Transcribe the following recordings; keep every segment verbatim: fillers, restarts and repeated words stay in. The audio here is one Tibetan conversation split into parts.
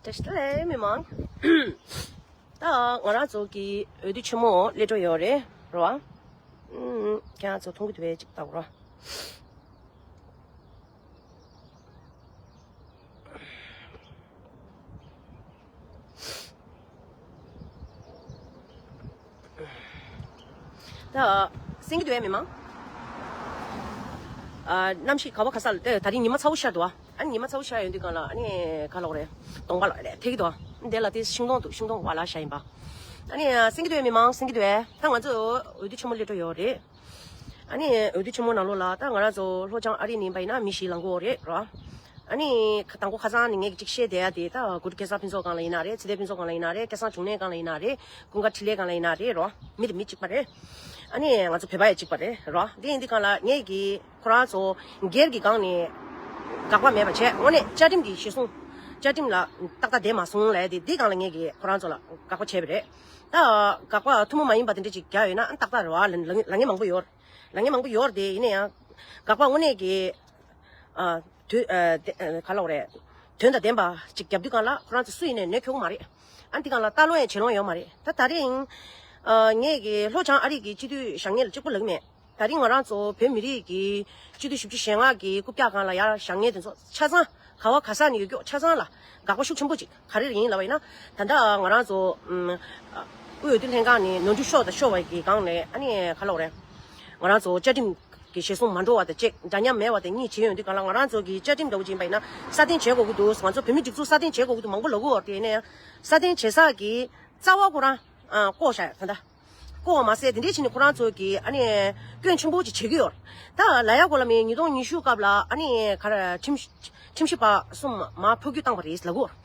བཀྲ་ཤིས་བདེ་ལེགས་མི་མང་། ད་ང་རང་ཚོ་གི་འོས་བསྡུ་ཆེན་མོ་སླེབས་འགྲོ་ཡོད་རེད་རོ། ཨ། ཁྱེད་རང་ཚོ་མཐོང་གི་འདུག་པས་ཅིག་ལྟ་གོ་རོ། ད། སེང་གེ་འདུག་པས་མི་མང་། ཨ། གནམ་གཤིས་ག་བ་ག་ས་ལ་ད་རིང་ཉི་མ་ཚ་བོ་ཤར་འདུག་ཨ། ཨ་ནི་ཉི་མ་ཚ་བོ་ཤར་ཡོང་དུས་སྒང་ལ་ཨ་ནི་ག་ལབ་དགོས་རེད། གདོང་པ་ལ་ལས་ཐེག་གི་འདུག་ཨ། འདི་ལ་དེ་ཤིང་སྡོང་འདུག་ཤིང་སྡོང་བ་ལ་ཤར་ཡིན་པ། ཨ་ནི་སེང་གེ་འདུག་པས་མི་མང་། སེང་གེ་འདུག་པས། ད་ང་ཚོ་འོས་བསྡུ་ཆེན་མོ་སླེབས་འགྲོ་ཡོད་རེད། ཨ་ནི་འོས་བསྡུ་ཆེན་མོ་ནང་ལོགས་ལ་ད་ང་རང་ཚོ་ལྷོ་བྱང་ཨ་རི་ནས་ཡིན་པ་ཡིན་ན་མི་བཞི་ལངས་ཀྱི་ཡོད་རེད་རོ། ཨ་ནི་ཁ་དང་པོ་ཁ་སང་ནས་ངས་ཅིག་བཤད་བསྡད་ཡ་དེ་ད་གུ་རུ་གེ་སར་ཕུན་ཚོགས་སྒང་ལ་ཡིན་ན་རེད། ཚེ་བརྟན་ཕུན་ཚོགས་སྒང་ལ་ཡིན་ན་རེད། སྐལ་བཟང་འབྱུང་གནས་སྒང་ལ་ཡིན་ན་རེད། ཀུན་དགའ་འཕྲིན་ལས་སྒང་ལ་ཡིན་ན་རེད་རོ། མི་དེ་མི་གཅིག་པ་རེད། ཨ་ནི་ང་ཚོ་བོད་པ་ཡང་གཅིག་པ་རེད་རོ། དེ་ཡིན་དུས་སྒང་ལ་ངས་ཀྱིས་ཁོ་རང་ཚོ་སྒེར་གྱི་སྒང་ནས་དགག་པ་མེད་པ་བྱས། དངོས་གནས་བཅའ་ཁྲིམས་ཀྱི་གཞི་བཟུང་། བཅའ་ཁྲིམས་ལ་ཏག་ཏག་བསྡད་མ་སོང་ལབ་ཡ་དེ་འདི་སྒང་ལ་ངས་ཀྱིས་ཁོ་རང་ཚོ་ལ་དགག་པ་བྱས་པ་རེད། ད་དགག་པ་ཐུན་མོང་མ་ཡིན་པ་དེ་འདྲ་ཅིག་རྒྱག་ཡོད་ན་ཨ་ཏག་ཏག་རེད་བ། ལབ་ལབ་མཁན་མང་པོ་ཡོད། ལབ་མཁན་མང་པོ་ཡོད་རེད་དེ། ཡིན་ན་ཡང་དགག་པ་དངོས་གནས་ཀྱི། ཨ། དུས། ཨ། དེ། ཨ། ག་ལབ་དགོས་རེད། དོན་དང་ལྡན་པ་ཅིག་རྒྱབ་དུས་སྒང་ལ་ཁོ་རང་ཚོ་སུ་ཡིན་ནའི་ཉན་ཁྱོང་མ་རེད། ཨ། འདི་སྒང་ལ་ལྟ་ལོང་ཡང་བྱེད་ལོང་ཡོད་མ་རེད། ད་ད་རིང་། ཨ། ངས་ཀྱི་ལྷོ་བྱང་ཨ་རི་གི་སྤྱི་འཐུས་བཞེངས་མཁན་ལ་གཅིག་པོ་ལབ་ཀྱི་མེད། ད་རིང་ང་རང་ཚོ་བོད་མི་རིགས་ཀྱི་སྤྱི་འཐུས་བཞི་བཅུ་ཞེ་ལྔ་གི་རྐུབ་བཀྱག་སྒང་ལ་ཡར་བཞེངས་མཁན་དེ་ཚོ་ཆ་ཚང་ག་བ་ག་ས་ནས་ཡོད་ཀྱོག་ཆ་ཚང་ལ་དགག་པ་ཤུགས་ཆེན་པོ་ཅིག་ག་རེ་ཡིན་ལབ་པ་ཡིན་ན། ད་ལྟ་ང་རང་ཚོ། ཨམ། དབུས་འོས་བསྡུ་ལྷན་ཁང་ནས་ནོར་འཁྲུལ་ཤོར་དང་ཤོར་བ་གི་སྒང་ནས་ཨ་ནི་ག་ལབ་དགོས་རེད། ང་རང་ཚོ་བཅའ་ཁྲིམས་ཀྱི་གཞིར་བཟུང་མ་འགྲོ་བ་དང་བཅས་འདྲ་མཉམ་མེད་པ་དང་གཉིས་བྱེད་ཡོང་དུས་སྒང་ལ་ང་རང་ཚོ་གི་བཅའ་ཁྲིམས་འདྲ་བོ་ཅིག་ཡིན་པ་ཡིན་ན་སྲ་བརྟན་བྱེད་དགོས་ཀྱི་འདུག་ང་ཚོ་བོད་མིའི་སྒྲིག་འཛུགས་སྲ་བརྟན་བྱེད་དགོས་ཀྱི་འདུག་མང་པོ་ལབ་ཀྱི་ཡོད་རེད། དེ་ཡིན་ན་ཡང་སྲ་བརྟན་བྱེད་ས་གི་རྩ་བ་ཁོ་རང་ཨ། བཀོག་བཞག་ཡོད་ད་ལྟ། བཀོག་པ་མ་ཟད་དེ་འདྲའི་བྱས་ནས་ཁོ་རང་ཚོ་གི་ཨ་ནི་སྐྱོན་ཆེན་པོ་ཅིག་བྱེད་ཀྱི་ཡོད་རེད། ད་ལབ་ཡ་གོ་ལ་མི་ཉིས་སྟོང་ཉི་ཤུ་སྐབས་ལ་ཨ་ནི་ག་རེ་ཁྲིམས་ཁྲིམས་ཞིབ་པ་གསུམ་མར་འཕོ་འགྱུར་བཏང་བ་རེད་ལབ་ཀྱི་ཡོད་རེད།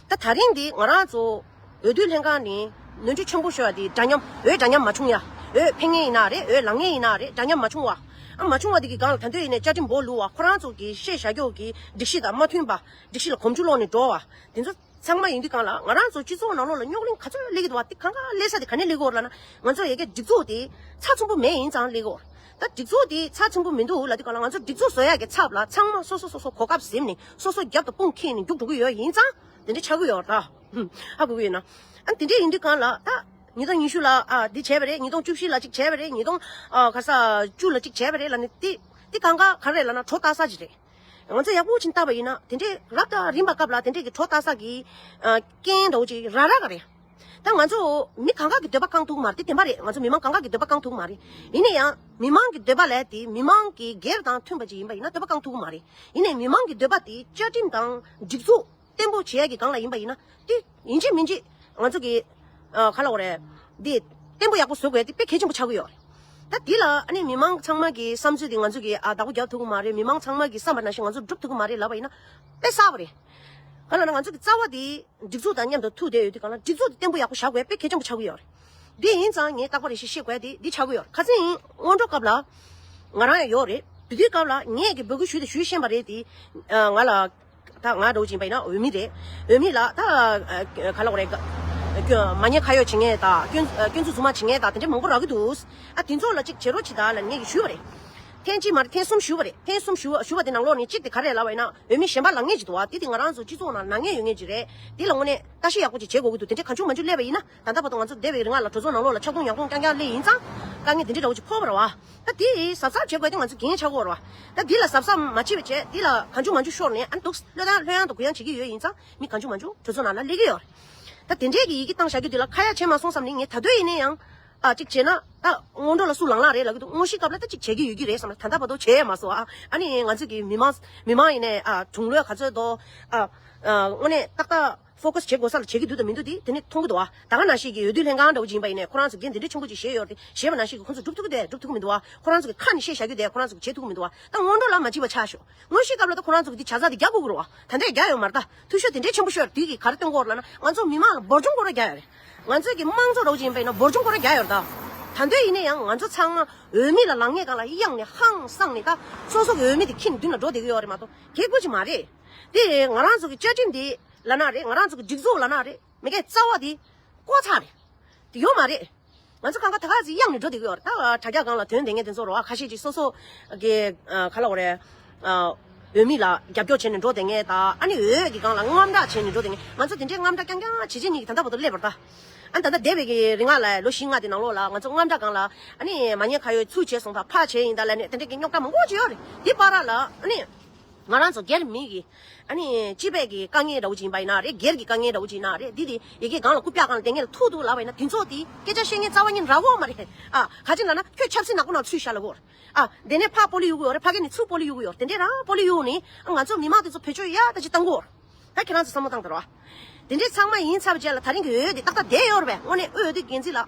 ད་ད་རིང་འདི་ང་རང་ཚོ་འོས་བསྡུ་ལྷན་ཁང་ནས་ནོར་འཁྲུལ་ཆེན་པོ་ཤོར་བ་དེ་འདྲ་མཉམ། འོས་འདྲ་མཉམ་མ་བྱུང་ཡ། འོས་འཕེན་མཁན་ཡིན་ན་རེད། འོས་ལངས་མཁན་ཡིན་ན་རེད། འདྲ་མཉམ་མ་བྱུང་བ། ཨ། མ་བྱུང་བ་དེ་གི་སྒང་ལ་ད་དུང་ཡིན་ནའི་བཅའ་ཁྲིམས་འབོག་བླུགས་པ། ཁོ་རང་ཚོ་གི་བཤད་བཞག་རྒྱུ་གི་སྒྲིག་གཞི་དང་མ་མཐུན་པ། སྒྲིག་གཞི་ལ་གོམས་འཇུག་སློག་ནས་འགྲོ་བ། དེ་ཚོ་ཚང་མ་ཡིན་དུས་སྒང་ལ་ང་རང་ཚོ་སྤྱི་ཚོགས་ནང་ལོགས་ལ་རྙོག་གླེང་ག་ཚོད་སླེབས་ཀྱི་འདུག་བ། དེ་གང་ག་སླེབས་ས་དེ་ག་ནས་སླེབས་ཀྱི་ཡོད་རེད་ལབ་ན། ང་ཚོ་ཡ་གི་སྒྲིག་འཛུགས་དེ་ཚགས་ཚུད་པོ་མེད་ཡིན་ཙང་སླེབས་ཀྱི་ཡོད་རེད། ད་སྒྲིག་འཛུགས་དེ་ཚགས་ཚུད་པོ་མི་འདུག་ལབ་དུས་སྒང་ལ་ང་ཚོ་སྒྲིག་འཛུགས་བཟོ་ཡ་གི་ཚབ་ལ་ཚང་མ་སོ་སོ་སོ་སོ་གོ་སྐབས་ཟིན་ནས་སོ་སོ་རྒྱབ་དང་དཔུང་འཁྱེར་ནས་རྒྱུགས་འགྲོ་གི་ཡོད་ཡིན་ཙང་དེ་འདྲ་ཆགས་ཀྱི་ཡོད་རེད། ད་ཧ་གོ་གི་ཡོད་ན། ཨ། དེ་འདྲ་ཡིན་དུས་སྒང་ལ་ད་ཉིས་སྟོང་ཉི་ཤུ་ལ་ཨ་འདི་བྱས་པ་རེད། ཉིས་སྟོང་བཅུ་བཞི་ལ་གཅིག་བྱས་པ་རེད། ཉིས་སྟོང་ཨ་ག་ས་བཅུ་ལ་གཅིག་བྱས་པ་རེད་ལབ་ནས་དེ་དེ་གང་ག་ག་རེ་རེད་ལབ་ན་གྲོ་བཏགས་ས་ཅིག་རེད། ང་ཚོ་ཡག་པོ་ཅིག་བལྟས་པ་ཡིན་ན་དེ་འདྲའི་རབ་དང་རིམ་པ་སྐབས་ལ་དེ་འདྲའི་གི་གྲོ་བཏགས་ས་གི་ཨ་རྐྱེན་འདྲ་བོ་ཅིག་རག་རག་ག་རེད། ད་ང་ཚོ་མི་གང་ག་གི་འདོད་པ་བསྐང་ཐུབ་ཀྱི་མ་རེད། དེ་བདེན་པ་རེད། ང་ཚོ་མི་མང་གང་ག་གི་འདོད་པ་བསྐང་ཐུབ་ཀྱི་མ་རེད། ཡིན་ན་ཡང་མི་མང་གི་འདོད་པ་ལས་དེ་མི་མང་གི་སྒེར་དང་མཐུན་པ་ཅིག་ཡིན་པ་ཡིན་ན་འདོད་པ་བསྐང་ཐུབ་ཀྱི་མ་རེད། ཡིན་ནའི་མི་མང་གི་འདོད་པ་དེ་བཅའ་ཁྲིམས་དང་སྒྲིག་འཛུགས་བརྟན་པོ་བྱེད་ཡ་གི་སྒང་ལ་ཡིན་པ་ཡིན་ན་དེ་ཡིན་གཅིག་མིན་གཅིག་ང་ཚོ་གི་ཨ་ག་ལབ་དགོས་རེད། འདི་བརྟན་པོ་ཡག་པོ་བཟོ་དགོས་དེ་དཔེ་གལ་ཆེན་པོ་ཆགས་ཀྱི་ཡོད་རེད། ད་འདི་ལ་ཨ་ནི་མི་མང་ཚང་མ་གི་བསམ་ཚུལ་དེ་ང་ཚོ་གི་ཨ་བདག་པོ་རྒྱག་ཐུབ་ཀྱི་མ་རེད། མི་མང་ཚང་མ་གི་བསམ་པ་ནང་བཞིན་ང་ཚོ་སྒྲུབ་ཐུབ་ཀྱི་མ་རེད་ལབ་པ་ཡིན་ན་དཔེ་གསར་པ་རེད། ག་ལབ་ན་ང་ཚོ་གི་རྩ་བ་དེ་སྒྲིག་འཛུགས་དང་མཉམ་དུ་ཐུག་བསྡད་ཡོད་དུས་གང་ལ་སྒྲིག་འཛུགས་དེ་བརྟན་པོ་ཡག་པོ་བཞག་དགོས་དཔེ་གལ་ཆེན་པོ་ཆགས་ཀྱི་ཡོད་རེད། འདི་ཡིན་ཙང་ངས་རྟག་པར་རེ་ཞིག་བཤད་དགོས་དེ་འདི་ཆགས་ཀྱི་ཡོད་རེད། ཁ་སང་སྔོན་འགྲོ་སྐབས་ལ་ང་རང་ཡང་ཡོད་རེད། དེ་དུས་སྐབས་ལ་ངས་ཀྱི་འབོད་སྐུལ་ཞུས་དང་ཞུས་ཤེས་པ་རེད་དེ། ང་ལ། ད་ང་འདྲ་བོ་ཅིག་ཡིན་པ་ཡིན་ན་འོས་མི་རེད། འོས་མི་ལ་ད་ག་ལབ་དགོས་རེད། མ་ཉེས་ཁ་གཡོགས་བྱེད་མཁན་དང་སྐྱོན་སྐྱོན་འཛུགས་རྫུན་མ་བྱེད་མཁན་དང་དེ་འདྲ་མང་པོ་རག་གི་འདུག་ཨ་དེ་ཚོ་ལ་ཅིག་བྱེད་རོགས་བྱེད་དང་ལབ་ངས་ཀྱི་ཞུས་པ་རེད། ཐེངས་གཅིག་མ་རེད། ཐེངས་གསུམ་ཞུས་པ་རེད། ཐེངས་གསུམ་ཞུ་ཞུ་བ་དེ་ནང་ལོགས་ནས་གཅིག་དེ་ག་རེ་ལབ་པ་ཡིན་ན་འོས་མི་གཞན་པ་ལབ་མཁན་ཅིག་འདུག་བ། དེ་དེ་ང་རང་ཚོ་སྤྱི་ཚོགས་ནང་ལབ་མཁན་ཡོད་མཁན་ཅིག་རེད། དེ་ལ་དངོས་གནས་བརྟག་ཞིབ་ཡག་པོ་ཅིག་བྱེད་དགོས་ཀྱི་འདུག་དེ་འདྲ་གང་བྱུང་མང་བྱུང་སླེབས་པ་ཡིན་ན་ད་ལྟ་བར་དུ་ང་ཚོ་འདས་པའི་རིང་ལ་གྲོས་ཚོགས་ནང་ལོགས་ལ་ཆག་རྡུང་ཡག་རྡུང་རྐྱང་རྐྱང་སླེབས་ཡིན་ཙང་དཀའ་ངལ་དེ་འདྲ་འདྲ་བོ་ཅིག་ཕོག་པ་རེད་བ། ད་དེ་གཟབ་གཟབ་བྱེད་དགོས་དེ་ང་ཚོ་འགན་ཆགས་ཀྱི་ཡོད་རེད་བ། ད་དེ་ལ་གཟབ་གཟབ་མ་བྱས་པ་བྱས་དེ་ལ་གང་བྱུང་མང་བྱུང་ཤོར་ནས་ཨ་ནི་འདུག་ལྷོད་ཡངས་ལྷོད་ཡངས་དུ་གུ་ཡངས་བྱེད་ཀྱི་ཡོད་ཡིན་ཙང་མི་གང་བྱུང་མང་བྱུང་གྲོས་ཚོགས་ནང་ལ་སླེབས་ཀྱི་ཡོད་རེད། ད་དེ་འདྲས་ཀྱི་ཡི་གེ་བཏང་བཞག་རྒྱུ་དེ་ལ་ཁ་ཡ་བྱས་མ་སོང་བསམ་ནས་ངས་ད་དུང་ཡིན་ན་ཡང་ཨ་ཅིག་བྱས་ན་ད་སྔོན་འགྲོ་ལ་སུ་ལངས་ལངས་རེད་ལབ་ཀྱི་འདུག་དངོས་གཞིའི་སྐབས་ལ་ད་ཅིག་བྱེད་ཀྱི་ཡོད་ཀྱི་རེད་བསམ་ན་ད་ལྟ་བར་དུ་བྱས་མ་སོང་ཨ། ཨ་ནི་ང་ཚོ་གི་མི་མང་མི་མང་ཡིན་ནའི་ཨ་གྲུང་ལོས་ག་ཚོད་དོ་ཨ་དངོས་གནས་ཏག་ཏག་ཕོ་ཀ་སི་བྱེད་དགོས་ས་ལ་བྱེད་ཀྱི་འདུག་དང་མི་འདུག་དེ་དེ་ནི་མཐོང་གི་འདུག་ཨ། ད་ག་ནང་བཞིན་གྱི་འོས་བསྡུ་ལྷན་ཁང་འདྲ་བོ་ཅིག་ཡིན་པ་ཡིན་ནའི་ཁོ་རང་ཚོ་འགན་དེ་འདྲ་ཆེན་པོ་ཅིག་བཞེས་ཡོད་རེད། བཞེས་པ་ནང་བཞིན་གྱི་ཁོ་ཚོ་སྒྲུབ་ཐུབ་ཀྱི་འདུག་སྒྲུབ་ཐུབ་ཀྱི་མི་འདུག་ཨ། ཁོ་རང་ཚོ་གི་ཁ་ནས་བཤད་བཞག་རྒྱུ་དེ་ཁོ་རང་ཚོ་གི་བྱེད་ཐུབ་ཀྱི་མི་འདུག་ཨ། ད་སྔོན་འགྲོ་ལ་མ་བྱས་པ་ཆགས་ཤོག་དངོས་གཞིའི་སྐབས་ལ་ད་ཁོ་རང་ཚོ་གི་དེ་བྱ་ཚགས་དེ་རྒྱག་དགོས་ཀྱི་རེད་བ། ད་ལྟ་རྒྱག་ཡོད་མ་རེད། ད་འཐུས་ཤོར་དེ་འདྲའི་ཆེན་པོ་ཤོར་དུས་ཀྱི་ག་རེ་སྟོན་དགོས་རེད་ལབ་ན་ང་ཚོ་མི་མང་ལ་འབོར་ཆུང་སྐོར་ར་རྒྱག་ཡོད་རེད། ང་ཚོའི་གི་དམངས་གཙོ་འདྲ་བོ་ཅིག་ཡིན་པ་ཡིན་ན་འབོར་ཆུང་སྐོར་ར་རྒྱག་ཡོད་རེད་ད། ད་འདོད་ཡིན་ན་ཡང་ང་ཚོ་ཚང་མ་འོས་མི་ལ་ལངས་མཁན་སྒང་ལ་གཡང་ནས་ཧང་སངས་ནས་ད་སོ་སོ་གི་འོས་མི་དེ་ཁྱེར་ནས་མདུན་ལ་འགྲོ་བསྡད་ཀྱི་ཡོད་རེད་མ་གཏོགས་གེགས་པོ་ཅིག་མ་རེད། དེ་ང་རང་ཚོ་གི་བཅའ་ཁྲིམས་དེ་ལབ་ན་རེད། ང་རང་ཚོ་གི་སྒྲིག་འཛུགས་ལབ་ན་རེད། མི་སྒེར་རྩ་བ་དེ་བཀོག་ཚར་རེད། དེ་ཡོད་མ་རེད། ང་ཚོ་གང་ག་ད་ག་ཚོད་གཡང་ནས་འགྲོ་བསྡད་ཀྱི་ཡོད་རེད། ད་དྲ་རྒྱ་སྒང་ལ་དོན་དེ་ངས་དེ་ཚོ་རོ་ཨ་ཁ་ཤས་ཅིག་སོ་སོ་གི་ཨ་ག་ལབ་དགོས་རེད། ཨ་ འོས་མི་ལ་རྒྱབ་སྐྱོར་བྱས་ནས་འགྲོ་བསྡད་མཁན་དང་། ཨ་ནི་འོས་ཀྱི་སྒང་ལ་དངངས་སྐྲག་བྱས་ནས་འགྲོ་བསྡད་མཁན། ང་ཚོ་དེ་འདྲའི་དངངས་སྐྲག་རྐྱང་རྐྱང་བྱེད་བྱེད་གཉིས་ཀྱི་ད་ལྟ་བར་དུ་སླེབས་པ་རེད་ད། ཨ་ནི་ད་ལྟ་འདས་པའི་གི་རིང་ལ་ལོ་བཞི་ལྔ་དེ་ནང་ལོགས་ལ་ང་ཚོ་དངངས་སྐྲག་སྒང་ལ་ཨ་ནི་མ་ཉེས་ཁ་གཡོགས་ཚུར་བྱས་སོང་ད། ཕར་བྱས་ཡིན་ད་ལབ་ནས་དེ་འདྲའི་གི་རྙོག་དྲ་མང་པོ་ཅིག་ཡོད་རེད། དེ་བར་ལ་ཨ་ནི་ང་རང་ཚོ་སྒེར་མི་གི་ཨ་ནི་སྤྱི་པའི་གི་དཀའ་ངལ་འདྲ་བོ་ཅིག་ཡིན་པ་ཡིན་ན་རེད། སྒེར་གྱི་དཀའ་ངལ་འདྲ་བོ་ཅིག་ཡིན་ན་རེད། འདི་དེ་ཡི་གེ་སྒང་ལ་རྐུབ་བཀྱག་སྒང་ལ་དེ་ངས་ལ་ཐུག་འདུག་ལབ་པ་ཡིན་ན། དེ་ཚོ་དེ་སྐད་ཆ་བཤད་མཁན་རྩ་བ་ཉིད་རག་གི་ཡོད་མ་རེད། ཨ་ག་ཅི་ལབ་ན་ཁྱོད་ཆབ་སྲིད་ནག་པོ་ནང་ཚུད་བཞག་ལབ་ཀྱི་ཡོད་རེད། ཨ། དེ་ནས་ཕར་སྤོ་ལོ་གཡུག་གི་ཡོད་རེད། ཕ་གི་ནས་ཚུར་སྤོ་ལོ་གཡུག་གི་ཡོད་རེད། དེ་འདྲས་རང་སྤོ་ལོ་གཡུག་ནས་ཨ་ང་ཚོ་མི་མང་དེ་ཚོ་བེད་སྤྱོད་ཡག་ད་ཅིག་བཏང་གི་ཡོད་རེད། ད་ཁྱེད་རང་ཚོ་བསམ་བློ་བཏང་དང་རོགས། དེ་འདྲས་ཚང་མ་ཡིན་ཚར་བའི་རྗེས་ལ་ད་རིང་གི་འོས་དེ་ཏག་ཏག་བསྡད་ཡོད་རེད་པས། དངོས་གནས་འོས་དེ་འགན་འཛིན་ལ་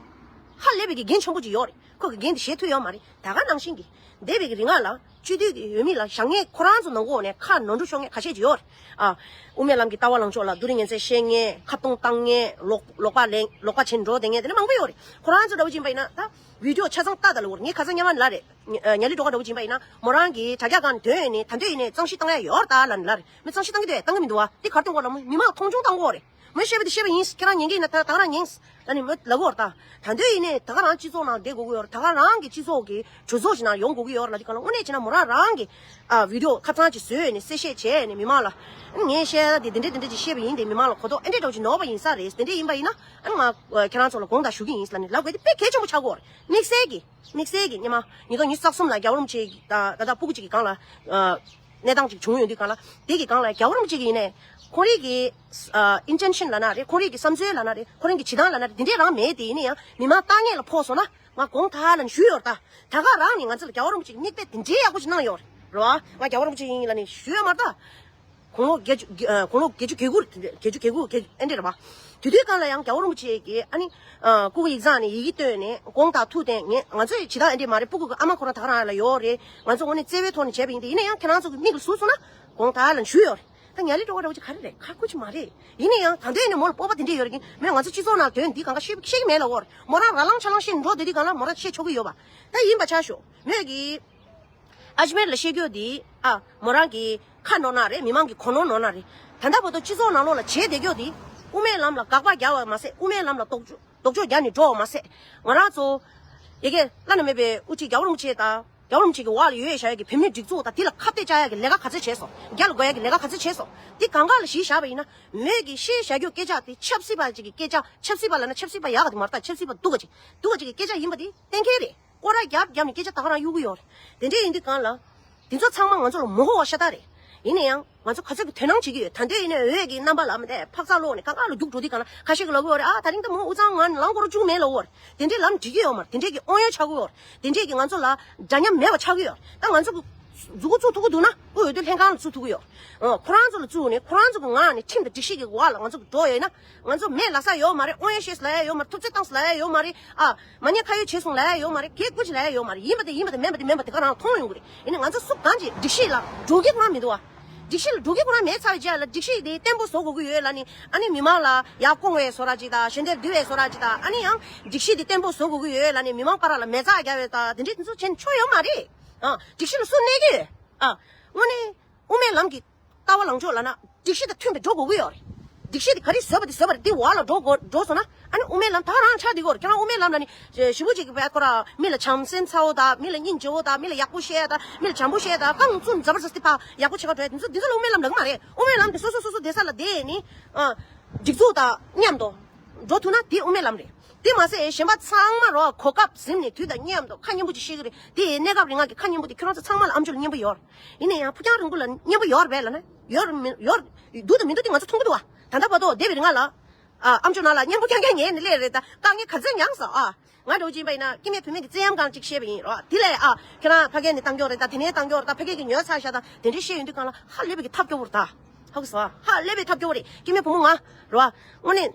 ཧ་ལས་པའི་གི་འགན་ཆེན་པོ་ཅིག་ཡོད་རེད། ཁོ་གི་འགན་དེ་བཞེས་ཐུབ་ཡོད་མ་རེད། ད་ག་ནང་བཞིན་གི་འདས་པའི་གི་རིང་ལ་སྤྱི་འཐུས་ཀྱི་འོས་མི་ལ་བཞག་མཁན་ཁོ་རང་ཚོ་ནང་ཁོག་ནས་ཁ་ནོར་འཁྲུལ་ཤོར་མཁན་ཁ་ཤས་ཅིག་ཡོད་རེད། ཨ། དབུ་མའི་ལམ་གྱི་ལྟ་བ་ལངས་ཕྱོགས་ལ་བསྡུ་རིགས་ངན་ཚད་བཤད་མཁན། ཁ་བརྡུང་བཏང་མཁན། ལོག་ལོག་པ་ལེན་ལོག་པ་བྱེད་འགྲོ་བསྡད་མཁན་དེ་འདྲ་མང་པོ་ཡོད་རེད། ཁོ་རང་ཚོ་འདྲ་བོ་ཅིག་ཡིན་པ་ཡིན་ན་ད་བི་ཌི་ཡོ་ཆ་ཚང་ལྟ་ད་ལ་འོར། ངས་ཁ་སང་སྔོན་མ་ནས་ལབ་རེད། ཉ་ལི་སྒྲོལ་དཀར་འདྲ་བོ་ཅིག་ཡིན་པ་ཡིན་ན་མོ་རང་གི་དྲ་རྒྱ་སྒང་ནས་ཐོན་ནས་ད་འདོད་ཡིན་ནས་གཙང་བཤེར་བཏང་ཡ་ཡོད་རེད་ད་ལབ་ནས་ལབ་རེད། མི་གཙང་བཤེར་བཏང་གི་འདུག་བས། བཏང་གི་མི་འདུག་བ། དེ་གར་སྟོན་གོ་ལ་མི་མི་མང་མཐོང་ཆུང་བཏང་གོ་རེད། མོས་བཤད་པ་དེ་བཤད་པ་ཡིན། ཁྱེད་རང་ཉན་གི་ཡིན་ན་ད་ད་ག་རང་ཉན་ལབ་ནས་མོས་ལབ་གོ་རེད་ད། ད་འདོད་ཡིན་ནས་ད་ག་རང་སྤྱི་ཚོགས་ནང་བསྡད་དགོས་ཀྱི་ཡོད་རེད། ད་ག་རང་གི་སྤྱི་ཚོགས་ཀྱི་གྲོས་ཚོགས་ཤིག་ནང་ཡོང་དགོས་ཀྱི་ཡོད་རེད་ལབ་དུས་སྒང་ལ་དངོས་གནས་བྱས་ན་མོ་རང་རང་གི་ཨ་བི་ཌི་ཡོ་ཁ་ཚང་ཅིག་བཟོས་ནས་གསལ་བཤད་བྱས་ནས་མི་མང་ལ་ངས་བཤད་ཡ་དེ་དེ་འདྲས་དེ་འདྲས་ཅིག་བཤད་པ་ཡིན། དེ་མི་མང་ལ་གོ་རྟོགས་ཨེ་འདྲས་འདྲ་བོ་ཅིག་ནོར་བ་ཡིན་ས་རེད། དེ་འདྲས་ཡིན་པ་ཡིན་ན་ཨ་ནི་ང་ཁྱེད་རང་ཚོ་ལ་དགོངས་དག་ཞུ་གི་ཡིན་ལབ་ནས་ལབ་དགོས་དེ་དཔེ་གལ་ཆེན་པོ་ཆགས་ཀྱི་ཡོད་རེད། དམིགས་བསལ་གྱི་དམིགས་བསལ་གྱི་སྔོན་མ་ཉིས་སྟོང་ཉི་ཤུ་རྩ་གསུམ་ལ་རྒྱལ་བ་རིན་པོ་ཆེ་དང་ད་ལྟ་སྤུ་གུ་གཅིག་གི་སྒང་ལ་ཨ་གནས་སྟངས་ཅིག་བྱུང་ཡོང་དུས་སྒང་ལ། དེ་གི་སྒང་ལ་རྒྱལ་བ་རིན་པོ་ཆེ་གི་ཡིན་ནའི་ཁོང་རང་གི་ཨ་ཨིན་ཊེན་ཤན་ལབ་ན་རེད། ཁོང་རང་གི་བྱེད་སྟངས་ལབ་ན་རེད། ཁོང་རང་གི་བྱེད་སྟངས་ལབ་ན་རེད། དེ་འདྲས་རང་མེད། དེ་ཡིན་ན་ཡང་མི་མང་ལྟ་ངན་ལ་ཕོག་སོང་ན་ང་དགོངས་དག་ལབ་ནས་ཞུས་ཡོད་རེད་ད། ད་ག་རང་ནས་ང་ཚོ་ལ་རྒྱལ་བ་རིན་པོ་ཆེ་གི་མིག་དཔེ་དེ་འདྲས་ཡག་པོ་ཅིག་གནང་ཡོད་རེད་བ། ང་རྒྱལ་བ་རིན་པོ་ཆེ་ཡིན་ལབ་ནས་ཞུས་ཡོད་མ་རེད་ད། དགུང་ལོ་བརྒྱད་ཅུ་ཨ་དགུང་ལོ་བརྒྱད་ཅུ་གྱ་དགུ། བརྒྱད་ཅུ་གྱ་དགུ་གྱ་ཨེ་འདྲས་རེད་བ། དེ་དུས་སྒང་ལ་ཡང་རྒྱལ་བ་རིན་པོ་ཆེ་གིས་ཨ་ནི་ཨ་སྐུ་ཁུག་ཡིག་ཚང་ནས་ཡི་གེ་བཏོན་ནས་དགོངས་དག་ཐུགས་བདེན། ངས་ང་ཚོའི་བྱེད་སྟངས་ཨེ་འདྲས་མ་རེད། སྤུ་གུ་གི་ཨ་མ་ཁོ་རང་ད་ག་རང་ལ་ཡོད་རེད། ང་ཚོ་དངོས་གནས་བརྩེ་བའི་ཐོག་ནས་བྱས་པ་ཡིན། དེ་ཡིན་ན་ཡང་ཁྱེད་རང་ཚོ་གི་མིག་ལ་ཟུག་སོང་ན་དགོངས་དག་ལབ་ནས་ཞུས་ཡོད་རེད། ད་ཉ་ལི་སྒྲོལ་དཀར་འདྲ་བོ་ཅིག་ག་རེ་རེད། ཁག་པོ་ཅིག་མ་རེད། ཡིན་ན་ཡང་ད་འདོད་ནས་མོ་ལ་སྤོབས་པ་དེ་འདྲས་ཡོད་རེད་ཀྱི། མོས་ང་ཚོ་སྤྱི་ཚོགས་ནང་དོན་འདི་གང་ག་བཤད་བཤད་ཀྱི་མེད་ལབ་ཀྱི་ཡོད་རེད། མོ་རང་ར་ལངས་ཆ་ལངས་བཤད་འགྲོ་བསྡད་དུས་སྒང་ལ་མོ་རང་བཤད་ཆོག་གི་ཡོད་པ། ད་ཡིན་པ་ཆ་ཞོག་མོས་ཀྱིས་ཨ་ཇི་མེར་ལ་བཤད་རྒྱུ་འདི་ཨ་མོ་རང་གི་ཁ་ནོར་ན་རེད། མི་མང་གི་གོ་ནོར་ནོར་ན་རེད། ད་ལྟ་བར་དུ་སྤྱི་ཚོགས་ནང་ལོགས་ལ་བྱས་བསྡད་རྒྱུ་འདི་དབུ་མའི་ལམ་ལ་དགག་པ་རྒྱག་པ་མ་ཟད། དབུ་མའི་ལམ་ལ་ལྡོག་ཕྱོགས་ལྡོག་ཕྱོགས་རྒྱག་ནས་འགྲོ་བ་མ་ཟད། ང་རང་ཚོ་ཡ་གི་བླ་ན་མེད་པའི་དབུ་ཁྲིད་རྒྱལ་བ་རིན་པོ་ཆེ་དང་རྒྱལ་བ་རིན་པོ་ཆེ་གི་འོག་ལ་ཡོད་བཞག་ཡ་གི་བོད་མིའི་སྒྲིག་འཛུགས་དང་དེ་ལ་ཁ་གཏད་བཅག་ཡ་གི་ལས་ཀ་ག་ཚོད་བྱས་སོང་། རྒྱ་ལ་འགོད་ཡ་གི་ལས་ཀ་ག་ཚོད་བྱས་སོང་། འདི་གང་ག་ལ་གཞི་བཞག་པ་ཡིན་ན་མོས་ཀྱིས་བཤད་བཞག་རྒྱུ་སྐད་ཆ་དེ་ཆབ་སྲིད་པ་ཅིག་གི་སྐད་ཆ། ཆབ་སྲིད་པ་ལབ་ན་ཆབ་སྲིད་པ་ཡག་ག་དེ་མ་རེད་ད། ཆབ་སྲིད་པ་སྡུག་ག་ཅིག་སྡུག་ག་ཅིག་གི་སྐད་ཆ་ཡིན་པ་དེ་གཏན་འཁེལ་རེད། སྐོར་ར་རྒྱབ་རྒྱབ་ནས་སྐད་ཆ་ད་ག་རང་གཡུག་གི་ཡོད་རེད། དེ་འདྲས་ཡིན་དུས་སྒང་ལ། དེ་ཚོ་ཚང་མ་ང་ཚོ་ལ་མི་མཁོ་བ་ཤ་སྟག་རེད། ཡིན་ན་ཡང་ང་ཚོ་ག་ཚོད་ཀྱི་དོ་སྣང་བྱེད་ཀྱི་ཡོད། ད་འདོད་ཡིན་ན་འོས་ཀྱི་རྣམ་པ་ལ་མི་བལྟས་འཕག་འཚག་ལོག་ནས་གང་ག་ལ་རྒྱུགས་འགྲོ་དུས་སྒང་ལ་ཁ་ཤས་ཀྱིས་ལབ་ཀྱི་ཡོད་རེད། ཨ་ད་རིང་ད་མོ་དབུས་གཙང་ངོས་ནས་ལངས་དགོས་རོགས་བཅུག་མེད་ལབ་ཀྱི་ཡོད་རེད། དེ་འདྲས་ལབ་ན་འགྲིག་གི་ཡོད་མ་རེད། དེ་འདྲས་ཀྱི་དབང་ཡོད་ཆགས་ཀྱི་ཡོད་རེད། དེ་འདྲས་ཀྱི་ང་ཚོ་ལ་འདྲ་མཉམ་མེད་པ་ཆགས་ཀྱི་ཡོད་རེད། ད་ང་ཚོ་གི་མཛུ་གུ་བཙུགས་ཐུབ་ཀྱི་འདུག་ན་དབུས་འོས་བསྡུ་ལྷན་ཁང་ལ་བཙུགས་ཐུབ་ཀྱི་ཡོད་རེད། ཨོ་ཁོ་རང་ཚོ་ལ་བཙུགས་ནས་ཁོ་རང་ཚོ་གི་ངག་ནས་ཁྲིམས་དང་སྒྲིག་གཞི་གི་འོག་ལ་ང་ཚོ་གི་འགྲོ་ཡོད་ན། ང་ཚོ་མེད་ལབ་ས་ཡོད་མ་རེད། དབང་ཡོད་བཤད་ས་ལབ་ཡ་ཡོད་མ་རེད། ཐུབ་ཚོད་བཏང་ས་ལབ་ཡ་ཡོད་མ་རེད། ཨ་མ་ཉེས་ཁ་གཡོགས་བྱས་སོང་ལབ་ཡ་ཡོད་མ་རེད། གད་སྐུ་ཅིག་ལབ་ཡ་ཡོད་མ་རེད། ཡིན་པ་དེ་ཡིན་པ་དེ་མིན་པ་དེ་མིན་པ་དེ་ག་རང་མཐོང་ཡོང་གི་རེད། ཡིན་ནའི་ང་ཚོ་སུ་གང་ཅིག་སྒྲིག་གཞི་ལ་འགྲོ་གི་ཁོ་རང་མི་འདུག་བ། སྒྲིག་གཞི་ལ་འགྲོ་གི་ཁོ་རང་མེད་ཚར་བའི་རྗེས་ལ་སྒྲིག་གཞི་དེ་བརྟན་པོ་བཟོ་དགོས་ཀྱི་ཡོད་ལབ་ནས་ཨ་ནི་མི་མང་ལ་ཡར་བསྐུང་བའི་བཟོ་འདྲ་ཅིག་དང་། ཞལ་འདེབས་འདི་བའི་བཟོ་འདྲ་ཅིག་དང་། ཨ་ནི་ཡང་སྒྲིག་གཞི་དེ་བརྟན་པོ་བཟོ་དགོས་ཀྱི་ཡོད་ལབ་ནས་མི་མང་བར་ལ་མེ་བཙའ་རྒྱག་པའི་དང་དེ་འདྲའི་དེ་ཚོ་བྱས་ནས་ཆོ་ཡོད་མ་རེད། ཨ་སྒྲིག་གཞི་ལ་སུ་གནས་ཀྱི་ཡོད། ཨ་དངོས་གནས་དབུ་མའི་ལམ་གྱི་ལྟ་བ་ལངས་ཕྱོགས་ལབ་ན་སྒྲིག་གཞི་དང་མཐུན་པའི་འགྲོ་དགོས་ཀྱི་ཡོད་རེད། སྒྲིག་གཞི་དེ་ག་རེ་བཟོས་པ་དེ་བཟོས་པ་རེད། དེ་འོག་ལ་འགྲོ་དགོས་འགྲོ་སོང་ན་ཨ་ནི་དབུ་མའི་ལམ་ད་ག་རང་ཆགས་བསྡད་ཀྱི་ཡོད་རེད། ཁྱེད་རང་དབུ་མའི་ལམ་ལབ་ནི་ཞེ་པོ་ཅིག་གི་བས་ཁོ་ར་མི་ལ་བྱམས་སེམས་ཚ་བོ་དང་། མི་ལ་སྙིང་རྗེ་བོ་དང་། མི་ལ་ཡག་པོ་བཤད་དང་། མི་ལ་བྱམས་པོ་བཤད་དང་། རྐང་བཙུན་འཛབ་པར་ཟ་སྟེ་ཕ་ཡག་པོ་བྱེད་ག་འགྲོ་ཡ་དེ་ཚོ་དེ་ཚོ་ལ་དབུ་མའི་ལམ་ལབ་ཀྱི་མ་རེད། དབུ་མའི་ལམ་དེ་སོ་སོ་སོ་སོ་བསྡད་ས་ལ་བསྡད་ནི་ཨ་སྒྲིག་འཛུགས་དང་མཉམ་དུ་འགྲོ་ཐུབ་ན་དེ་དབུ་མའི་ལམ་རེད། དེ་མ་ཟད་གཞན་པ་ཚང་མ་རོ་གོ་སྐབས་ཟིན་ནས་དུས་དང་མཉམ་དུ་ཁ་སྙན་པོ་ཅིག་བཤད་ཀྱི་རེད། དེ་གནས་སྐབས་རིང་ང་གི་ཁ་སྙན་པོ་དེ་ཁྱོད་རང་ཚོ་ཚང་མ་ལ་ཨམ་ཅོག་ལ་སྙན་པོ་ཡོད་རེད། ཡིན་ན་ཡང་ཕུགས་རྒྱང་རིང་པོ་ལ་སྙན་པོ་ཡོད་རེད་ལབ་ན་ཡོད་རེད་མི་ཡོད་རེད། འདུག་དང་མི་འདུག་དེ་ང་ཚོ་མཐོང་གི་འདུག་བ། ད་ལྟ་བར་དུ་འདས་པའི་རིང་ང་ལ་ཨ་ཨམ་ཅོག་ནང་ལ་སྙན་པོ་རྐྱང་རྐྱང་ཉན་ནས་སླེབས་རེད། ད་དཀའ་ངལ་ག་ཚོད་མྱངས་སོང་ཨ། ང་འདྲ་བོ་ཅིག་ཡིན་པ་ཡིན་ན་སྐྱེ་དམན་བུད་མེད་ཀྱི་བཙན་གཡེམ་སྒང་ཅིག་བཤད་པ་ཡིན་རོ། དེ་ལས་ཨ་ཁྱེད་རང་ཕ་གི་ནས་བཏང་རྒྱུ་རེད། ད་དེ་ནས་བཏང་རྒྱུ་རེད། ད་ཕ་གི་གི་ཉོས་ཚར་ཤག་ད་དེ་འདྲའི་བཤད་ཡོང་དུས་སྒང་ལ་ཧ་ལས་པའི་གི་ཐབས་སྐྱོ་བོ་རེད་ད། ཧ་གི་སོང་ཨ། ཧ་ལས་པའི་ཐབས་སྐྱོ་བོ་རེད། སྐྱེ་དམན་བུ་མོ་ང་རོ། དངོས་གནས།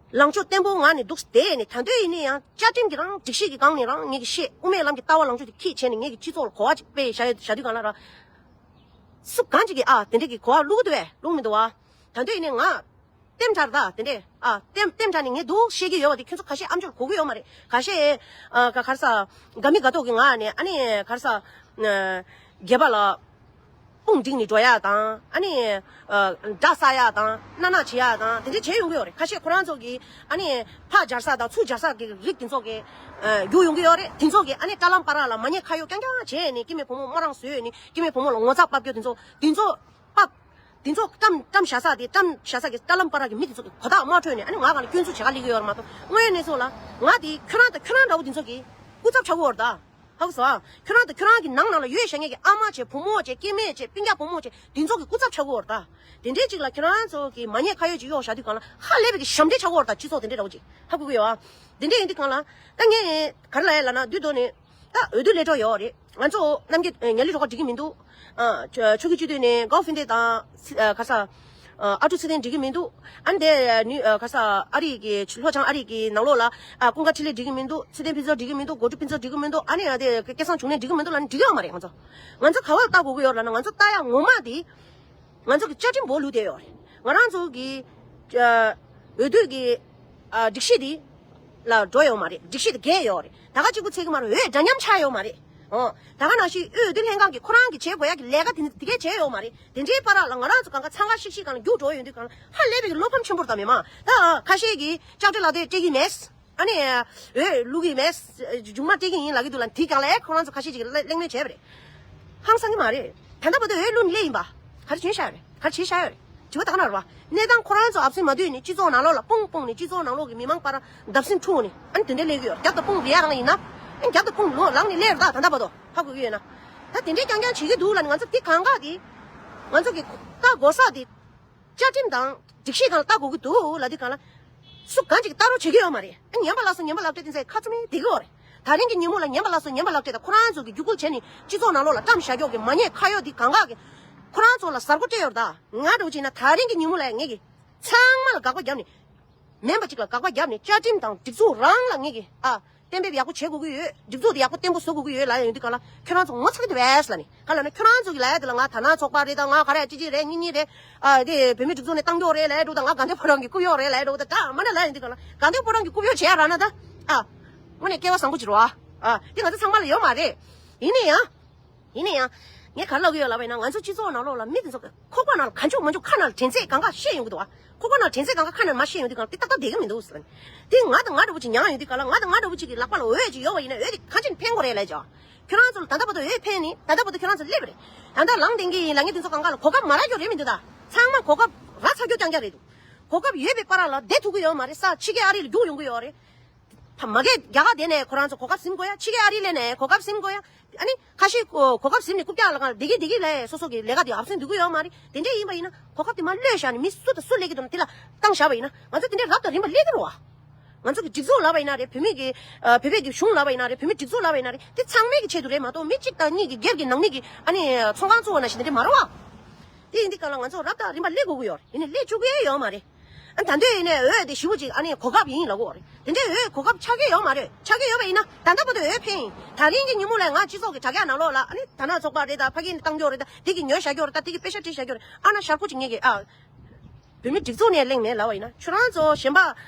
ལངས་ཕྱོགས་བརྟན་པོ་ངང་ནས་འདུག་བསྡད་ནས། ད་འདོད་ཡིན་ན་ཡང་བཅའ་ཁྲིམས་ཀྱི་རང་སྒྲིག་གཞི་གི་སྒང་ནས་རང་ངེད་ཀྱི་བཤད། དབུ་མའི་ལམ་གྱི་ལྟ་བ་ལངས་ཕྱོགས་དེ་ཁྱེད་བྱས་ནས་ངེད་ཀྱི་སྤྱི་ཚོགས་ལ་གོ་བ་ཅིག་སྤེལ་བཞག་ཡོད་བཞག་དུས་སྒང་ལ་ར། སུ་གང་ཅིག་གིས་ཨ་དེ་འདྲས་ཀྱི་གོ་བ་བླུག་གི་འདུག་བས། བླུག་མི་འདུག་བ། ད་འདོད་ཡིན་ན་ང་ལྟེམ་ཁྲ་རེད་ད། དེ་འདྲས་ཨ་ལྟེམ་ལྟེམ་ཁྲ་ནས་ངས་འདུག་བཤད་ཀྱི་ཡོད་བ། དེ་ཁྱོད་ཚོ་ཁ་ཤས་ཨམ་ཅོག་གོ་གི་ཡོད་མ་རེད། ཁ་ཤས་ཨ་ག་ག་རེ་ཟ། དགའ་མི་དགའ་མདོག་གི་ངང་ནས་ཨ་ནི་ག་རེ་ཟ། སྒེར་པ་ལ། དཔུང་བསྒྲིགས་ནས་འགྲོ་ཡག་དང་། ཨ་ནི་ཨ་དགྲ་བསགས་ཡག་དང་། མནའ་མནའ་བྱེད་ཡག་དང་། དེ་འདྲ་བྱེད་ཡོང་གི་ཡོད་རེད། ཁ་ཤས་ཁོ་རང་ཚོ་གིས་ཨ་ནི་ཕར་སྦྱར་ས་དང་ཚུར་སྦྱར་ས་གི་རིགས་དེ་ཚོ་གི་ཨ་རྒྱུག་ཡོང་གི་ཡོད་རེད། དེ་ཚོ་གིས་ཨ་ནི་དྲ་ལམ་བར་ལ་མ་ཉེས་ཁ་གཡོགས་རྐྱང་རྐྱང་བྱས་ནས། སྐྱེ་དམན་བུ་མོ་མོ་རང་བཟོས་ནས་སྐྱེ་དམན་བུ་མོ་ལ་ངོ་ཚ་ཕབ་རྒྱུ་དེ་ཚོ། དེ་ཚོ་ཕབ། དེ་ཚོ་བཀྲམ་བཀྲམ་བཞག་ས་དེ། བཀྲམ་བཞག་ས་གི་དྲ་ལམ་བར་གི་མི་དེ་ཚོ་གི་གོ་ཐག་མ་འཕྲོད་ནས་ཨ་ནི་ང་སྒང་ལ་སྐྱོན་འཛུགས་བྱེད་ག་སླེབས་ཀྱི་ཡོད་རེད་མ་གཏོགས། དངོས་ཡོད་གནས་ཚུལ་ལ་ང་དེ་ཁྱོད་རང་དང་ཁྱོད་རང་འདྲ་བོ་དེ་ཚོ་གི་སྐུ་ཚབ་ཆགས་ཀྱི་ཡོད་རེད་ད། ཧ་གོ་སོང་ཨ། ཁྱོད་རང་དང་ཁྱོད་རང་གི་ནང་ནང་ལ་ཡོད་བཞག་མཁན་གྱི་ཨ་མ་བྱས། བུ་མོ་བྱས། སྐྱེ་དམན་བྱས། སྤུན་ཀྱག་བུ་མོ་བྱས། དེ་ཚོ་གི་སྐུ་ཚབ་ཆགས་ཀྱི་ཡོད་རེད་ད། དེ་འདྲའི་ཅིག་ལ་ཁྱོད་རང་ཚོ་གི་མ་ཉེས་ཁ་གཡོགས་ཅིག་གཡོགས་བཞག་དུས་སྒང་ལ་ཧ་ལས་པའི་གི་ཞབས་འདྲེན་ཆགས་ཀྱི་ཡོད་རེད་ད། སྤྱི་ཚོགས་དེ་འདྲའི་འདྲ་བོ་ཅིག་ཧ་གོ་གི་ཡོད་ཨ། དེ་འདྲ་ཡིན་དུས་སྒང་ལ་ད་ངས་ག་རེ་ལབ་ཡ་ལབ་ན། དུས་ཐོག་ནས་ད་འོས་བསྡུ་སླེབས་འགྲོ་ཡོད་རེད། ང་ཚོ་རྣམ་རྒྱལ་ངན་ལྷད་རུ་ཁག་འགྲིག་གི་མི་འདུག་ཨ། ཆོས་ཆོས་ཀྱི་སྤྱི་འཐུས་ནས་གའོ་ཧྥིན་ཏེ་དང་། ཨ། ག་ས། ཨ། ཨ་ཀྲུག་ཚེ་བརྟན་འགྲིག་གི་མི་འདུག་ཨ་ནི་དེ་ནི་ཨ། ག་ས། ཨ་རི་གི་ལྷོ་བྱང་ཨ་རི་གི་ནང་ལོགས་ལ། ཨ། ཀུན་དགའ་འཕྲིན་ལས་འགྲིག་གི་མི་འདུག་ཚེ་བརྟན་ཕུན་ཚོགས་འགྲིག་གི་མི་འདུག་སྒོ་ཕྲུག་ཕུན་ཚོགས་འགྲིག་གི་མི་འདུག་ཨ་ནི་ཨ་དེ་སྐལ་བཟང་འབྱུང་གནས་འགྲིག་གི་མི་འདུག་ལབ་ནས་འགྲིག་ཡོད་མ་རེད། ང་ཚོ། ང་ཚོ་ག་བ་ལ་ལྟ་དགོས་ཀྱི་ཡོད་ལབ་ན། ང་ཚོ་ལྟ་ཡ་ངོ་མ་དེ། ང་ཚོ་གི་བཅའ་ཁྲིམས་འབོར་ལུས་བསྡད་ཡོད་རེད། ང་རང་ཚོ་གི་ཨ། འོས་བསྡུ་གི་ཨ། སྒྲིག་གཞི་དེ་ལ་འགྲོ་ཡོད་མ་རེད། སྒྲིག་གཞི་དེ་འགལ་ཡོད་རེད། ད་ག་གཅིག་པུ་ཚད་ཀྱི་མ་རེད། འོས་འདྲ་མཉམ་ཆགས་ཡོད་མ་རེད། ཨོ། ད་ག་ནང་བཞིན་དབུས་འོས་བསྡུ་ལྷན་ཁང་གིས་ཁོ་རང་གིས་བྱེད་དགོས་ཡ་གི་ལས་ཀ་དེ་དེ་གས་བྱས་ཡོད་མ་རེད། དེ་འདྲའི་བར་ལ་ང་རང་ཚོ་གང་ག་ཚང་ཁ་ཤིག་ཤིག་སྒང་ལ་རྒྱུགས་འགྲོ་ཡོང་དུས་སྒང་ལ་ཧ་ལས་པའི་གི་བློ་ཕམ་ཆེན་པོ་རེད་ད། མི་མང་ད་ཁ་ཤས་ཀྱིས་ལྕགས་སྤྲེལ་ལག་དེབ་སྤྲད་ཀྱི་མེད། ཨ་ནི། འོས་བླུག་གི་མེད། མཇུག་མ་སྤྲད་ཀྱི་ཡིན་ལབ་ཀྱི་འདུག་ལ། དེའི་སྒང་ལ་ཨེ་ཁོ་རང་ཚོ་ཁ་ཤས་ཅིག་གླེང་མོལ་བྱས་པ་རེད། ཧང་སང་གི་མ་རེད། ད་ལྟ་བར་དུ་འོས་བླུགས་ནས་སླེབས་ཡིན་པ། ག་རེ་བྱས་བཞག་ཡོད་རེད། ག་རེ་བྱས་བཞག་ཡོད་རེད། དྲི་བ་ད་ག་ན་རེད་བ། གནས་སྟངས་ཁོ་རང་ཚོ་ཨབ་སེ་མ་བསྡུས་ནས་སྤྱི་ཚོགས་ནང་ལོགས་ལ་སྤུངས་སྤུངས་ནས། སྤྱི་ཚོགས་ནང་ལོགས་ཀྱི་མི་མང་བར་རྡབ་གསིག་འཁྲུགས་ནས། ཨ་ནི་དེ་འདྲ་སླེབས་ཀྱི་ཡོད་རེད། རྒྱབ་དང་དཔུང་རེག་ཡ་རང་ཡིན་ན། ཨ་ནི་རྒྱབ་དང་དཔུང་ལོ་ལངས་ནས་སླེབས་རེད་ད། ད་ལྟ་བར་དུ་ཧ་གོ་གི་ཡོད་ན། ད་དེ་འདྲའི་རྐྱང་རྐྱང་བྱེད་ཀྱི་འདུག་ལབ་ནས། ང་ཚོ་དེ་གང་ག་དེ། ང་ཚོ་གི་ལྟ་དགོས་ས་དེ། བཅའ་ཁྲིམས་དང་སྒྲིག་གཞི་སྒང་ལ་ལྟ་དགོས་ཀྱི་འདུག་ལབ་དུས་སྒང་ལ། སུ་གང་ཅིག་ལྟ་རོགས་བྱེད་ཀྱི་ཡོད་མ་རེད། ཨ། ངན་པ་ལ་སོགས་ངན་པ་ལག་སྤྲད་དེ་ཚོ་ཁ་ཚུམ་མེ་བསྡད་ཀྱི་ཡོད་རེད། ད་རིང་གི་ཉིན་མོ་ལ་ངན་པ་ལ་སོགས་ངན་པ་ལག་སྤྲད་དང་། ཁོ་རང་ཚོ་གིས་རྒྱུད་སྐུལ་བྱས་ནས་སྤྱི་ཚོགས་ནང་ལོགས་ལ་བཀྲམ་བཞག་ཀྱོག་གི་མ་ཉེས་ཁ་གཡོགས་འདི་གང་ག་གིས་ཁོ་རང་ཚོ་ལ་གཟར་མགོ་སྤྲད་ཡོད་རེད་ད། ང་འདྲ་བོ་བྱས་ན་ད་རིང་གི་ཉིན་མོ་ལ་ངེད་ཀྱིས་ཚང་མ་ལ་དགག་པ་བརྒྱབ་ནས། མིན་པ་ཅིག་ལ་དགག་པ་བརྒྱབ་ནས། བཅའ་ཁྲིམས་དང་སྒྲིག་འཛུགས་རང་ལ་ངེད་ཀྱིས། ཨ། གཏན་འབེབས་ཡག་པོ་བྱེད་དགོས་ཀྱི་ཡོད། སྒྲིག་འཛུགས་དེ་ཡག་པོ་བརྟན་པོ་བཟོ་དགོས་ཀྱི་ཡོད་ལབ་ཡོང་དུས་སྒང་ལ། ཁྱོད་རང་ཚོ་ངོ་ཚ་གི་འདུག་པས་ལབ་ནས། ག་ལབ་ན། ཁྱོད་རང་ཚོ་གིས་ལབ་ཡ་དེ་ལ་ང་དར་ནག་ཚོགས་པ་རེད་ད། ང་ག་རེ་ཅི་ཅི་རེད། གཉིས་གཉིས་རེད། ཨ། དེ་བོད་མི་སྒྲིག་འཛུགས་ནས་བཏང་ཀྱོག་རེད་ལབ་ཡ་འདྲ་བོ་དང་། ང་དགའ་ལྡན་ཕོ་བྲང་གི་རྐུབ་གཡོག་རེད་ལབ་ཡ་འདྲ་བོ་དང་འདྲ་མ་འདྲ་ལབ་ཡོང་དུས་སྒང་ལ། དགའ་ལྡན་ཕོ་བྲང་གི་རྐུབ་གཡོག་བྱེད་ཡ་རག་ན་ད། ཨ། དངོས་གནས་སྐལ་བ་བཟང་པོ་ཅིག་རེད་བ། ཨ། དེ་ང་ཚོ་ཚང་མ་ལ་ཡོད་མ་རེད། ཡིན་ན་ཡང་། ཡིན་ན་ཡང་། ངས་ག་རེ་ལབ་ཀྱི་ཡོད་ལབ་པ་ཡིན་ན། ང་ཚོ་སྤྱི་ཚོགས་ནང་ལོགས་ལ་མི་དེ་ཚོ་ཁོག་པ་ནང་ལ་ག་འཇུག་མ་འཇུག་ཁ་ནང་ལ་དྲན་ཚད་སྒང་ག་བཤད་ཡོང་གི་འདུག་བ། ཁོག་པ་ནང་ལ་དྲན་ཚད་སྒང་ག་ཁ་ནང་མར་བཤད་ཡོང་དུས་སྒང་ལ། དེ་ཏག་ཏག་བསྡད་ཀྱི་མི་འདུག་ཟེར་ནས། དེ་ང་དང་ང་འདྲ་བོ་ཅིག་མྱངས་ཡོང་དུས་སྒང་ལ། ང་དང་ང་འདྲ་བོ་ཅིག་གི་ལག་པ་ལ་འོས་ཅིག་ཡོད་པ་ཡིན་ན། འོས་དེ་གང་ཅིར་ཕན་དགོས་རེད་ལབ་ཀྱང་། ཁྱོད་རང་ཚོ་ལ་ད་ལྟ་བར་དུ་འོས་ཕན་ནི། ད་ལྟ་བར་དུ་ཁྱོད་རང་ཚོ་སླེབས་པ་རེད། ད་ལྟ་ལངས་བསྡད་མཁན་ཡིན་ལབ་མཁན་དེ་ཚོ་སྒང་ག་ལ་གོ་སྐབས་མ་རག་རྒྱུ་རེད་མི་འདུག་ད། ཚང་མ་གོ་སྐབས་རག་ཚར་རྒྱུ་རྐྱང་རྐྱང་རེད་འདུག་གོ་སྐབས་ཡོད་པའི་བར་ལ་བསྡད་ཐུབ་ཀྱི་ཡོད་མ་རེད། ས་ཕྱི་རྒྱལ་ཨ་རི་ལ་རྒྱུགས་ཡོང་གི་ཡོད་རེད། ཕ་མ་གིས་རྒྱ་གར་བསྡད་ནས་ཁོ་རང་ཚོ་གོ་སྐབས་ཟིན་དགོས་ཡ། ཕྱི་རྒྱལ་ཨ་རི་སླེབས་ནས་གོ་སྐབས་ཟིན་དགོས་ཡ། ཨ་ནི་ཁ་ཤས་གོ་གོ་སྐབས་ཟིན་ནས་རྐུབ་བཀྱག་ལ་གང་བསྡད་ཀྱི་བསྡད་ཀྱི་ལབ། སོ་སོ་གི་ལས་ཀ་དེ་ཧབ་སེང་སྡོད་ཀྱི་ཡོད་མ་རེད། དེ་འདྲས་ཡིན་པ་ཡིན་ན། གོ་སྐབས་དེ་མར་གློད་བཞག་ནས། མི་སུ་དང་སུ་སླེབས་ཀྱི་འདུག་ན་དེ་ལ་བཏང་བཞག་པ་ཡིན་ན། ང་ཚོ་དེ་འདྲས་རབ་དང་རིམ་པ་སླེབས་ཀྱི་རེད་བ། ང་ཚོ་གི་སྒྲིག་འཛུགས་ལབ་པ་ཡིན་ན་རེད། བོད་མི་གི་ཨ། བོད་པའི་གི་གཞུང་ལབ་པ་ཡིན་ན་རེད། བོད་མི་སྒྲིག་འཛུགས་ལབ་པ་ཡིན་ན་རེད། དེ་ཚང་མའི་གི་ཆེད་དུ་རེད་མ་གཏོགས། མི་གཅིག་དང་གཉིས་ཀྱི། སྒེར་གྱི་ནང་མི་གི་ཨ་ནི་ཚོང་ཁང་བཙུགས་པ་ནང་བཞིན་དེ་འདྲས་མ་རེད་བ། དེ་ཡིན་དུས་སྒང་ལ་ང་ཚོ་རབ་དང་རིམ་པ་སླེབས་དགོས་ཀྱི་ཡོད་རེད། ཡིན་ནའི་སླེབས་བཅུག་གི་ཡོད་མ་རེད། ཨ། ད་འདོད་ཡིན་ནའི་འོས་དེ་ཞེ་པོ་ཅིག་ཨ་ནི་གོ་སྐབས་ཡིན་ལབ་ཀྱི་ཡོད་རེད། དེ་འདྲའི་འོས་གོ་སྐབས་ཆགས་ཀྱི་ཡོད་མ་རེད། ཆགས་ཀྱི་ཡོད་པ་ཡིན་ན་ད་ལྟ་བར་དུ་འོས་ཕན་ཡིན། ད་རིང་གི་ཉིན་མོ་ལ་ང་སྤྱི་ཚོགས་ཀྱི་དྲ་རྒྱ་ནང་ལོགས་ལ། ཨ་ནི་དར་ནག་ཚོགས་པ་རེད་ད། ཕ་གི་ནས་བཏང་ཀྱོག་རེད་ད། དེ་གི་ཉོས་བཞག་ཀྱོག་རེད་ད། དེ་གི་པེ་ཤག་སྤྲད་བཞག་ཀྱོག་རེད། ཨ་ན་ཤར་ཁུག་ཅིག་ངེད་ཀྱི། ཨ། བོད་མི་སྒྲིག་འཛུགས་ནས་གླེང་མེད་ལབ་པ་ཡིན་ན། ཁྱོད་རང་ཚོ་གཞན་པ་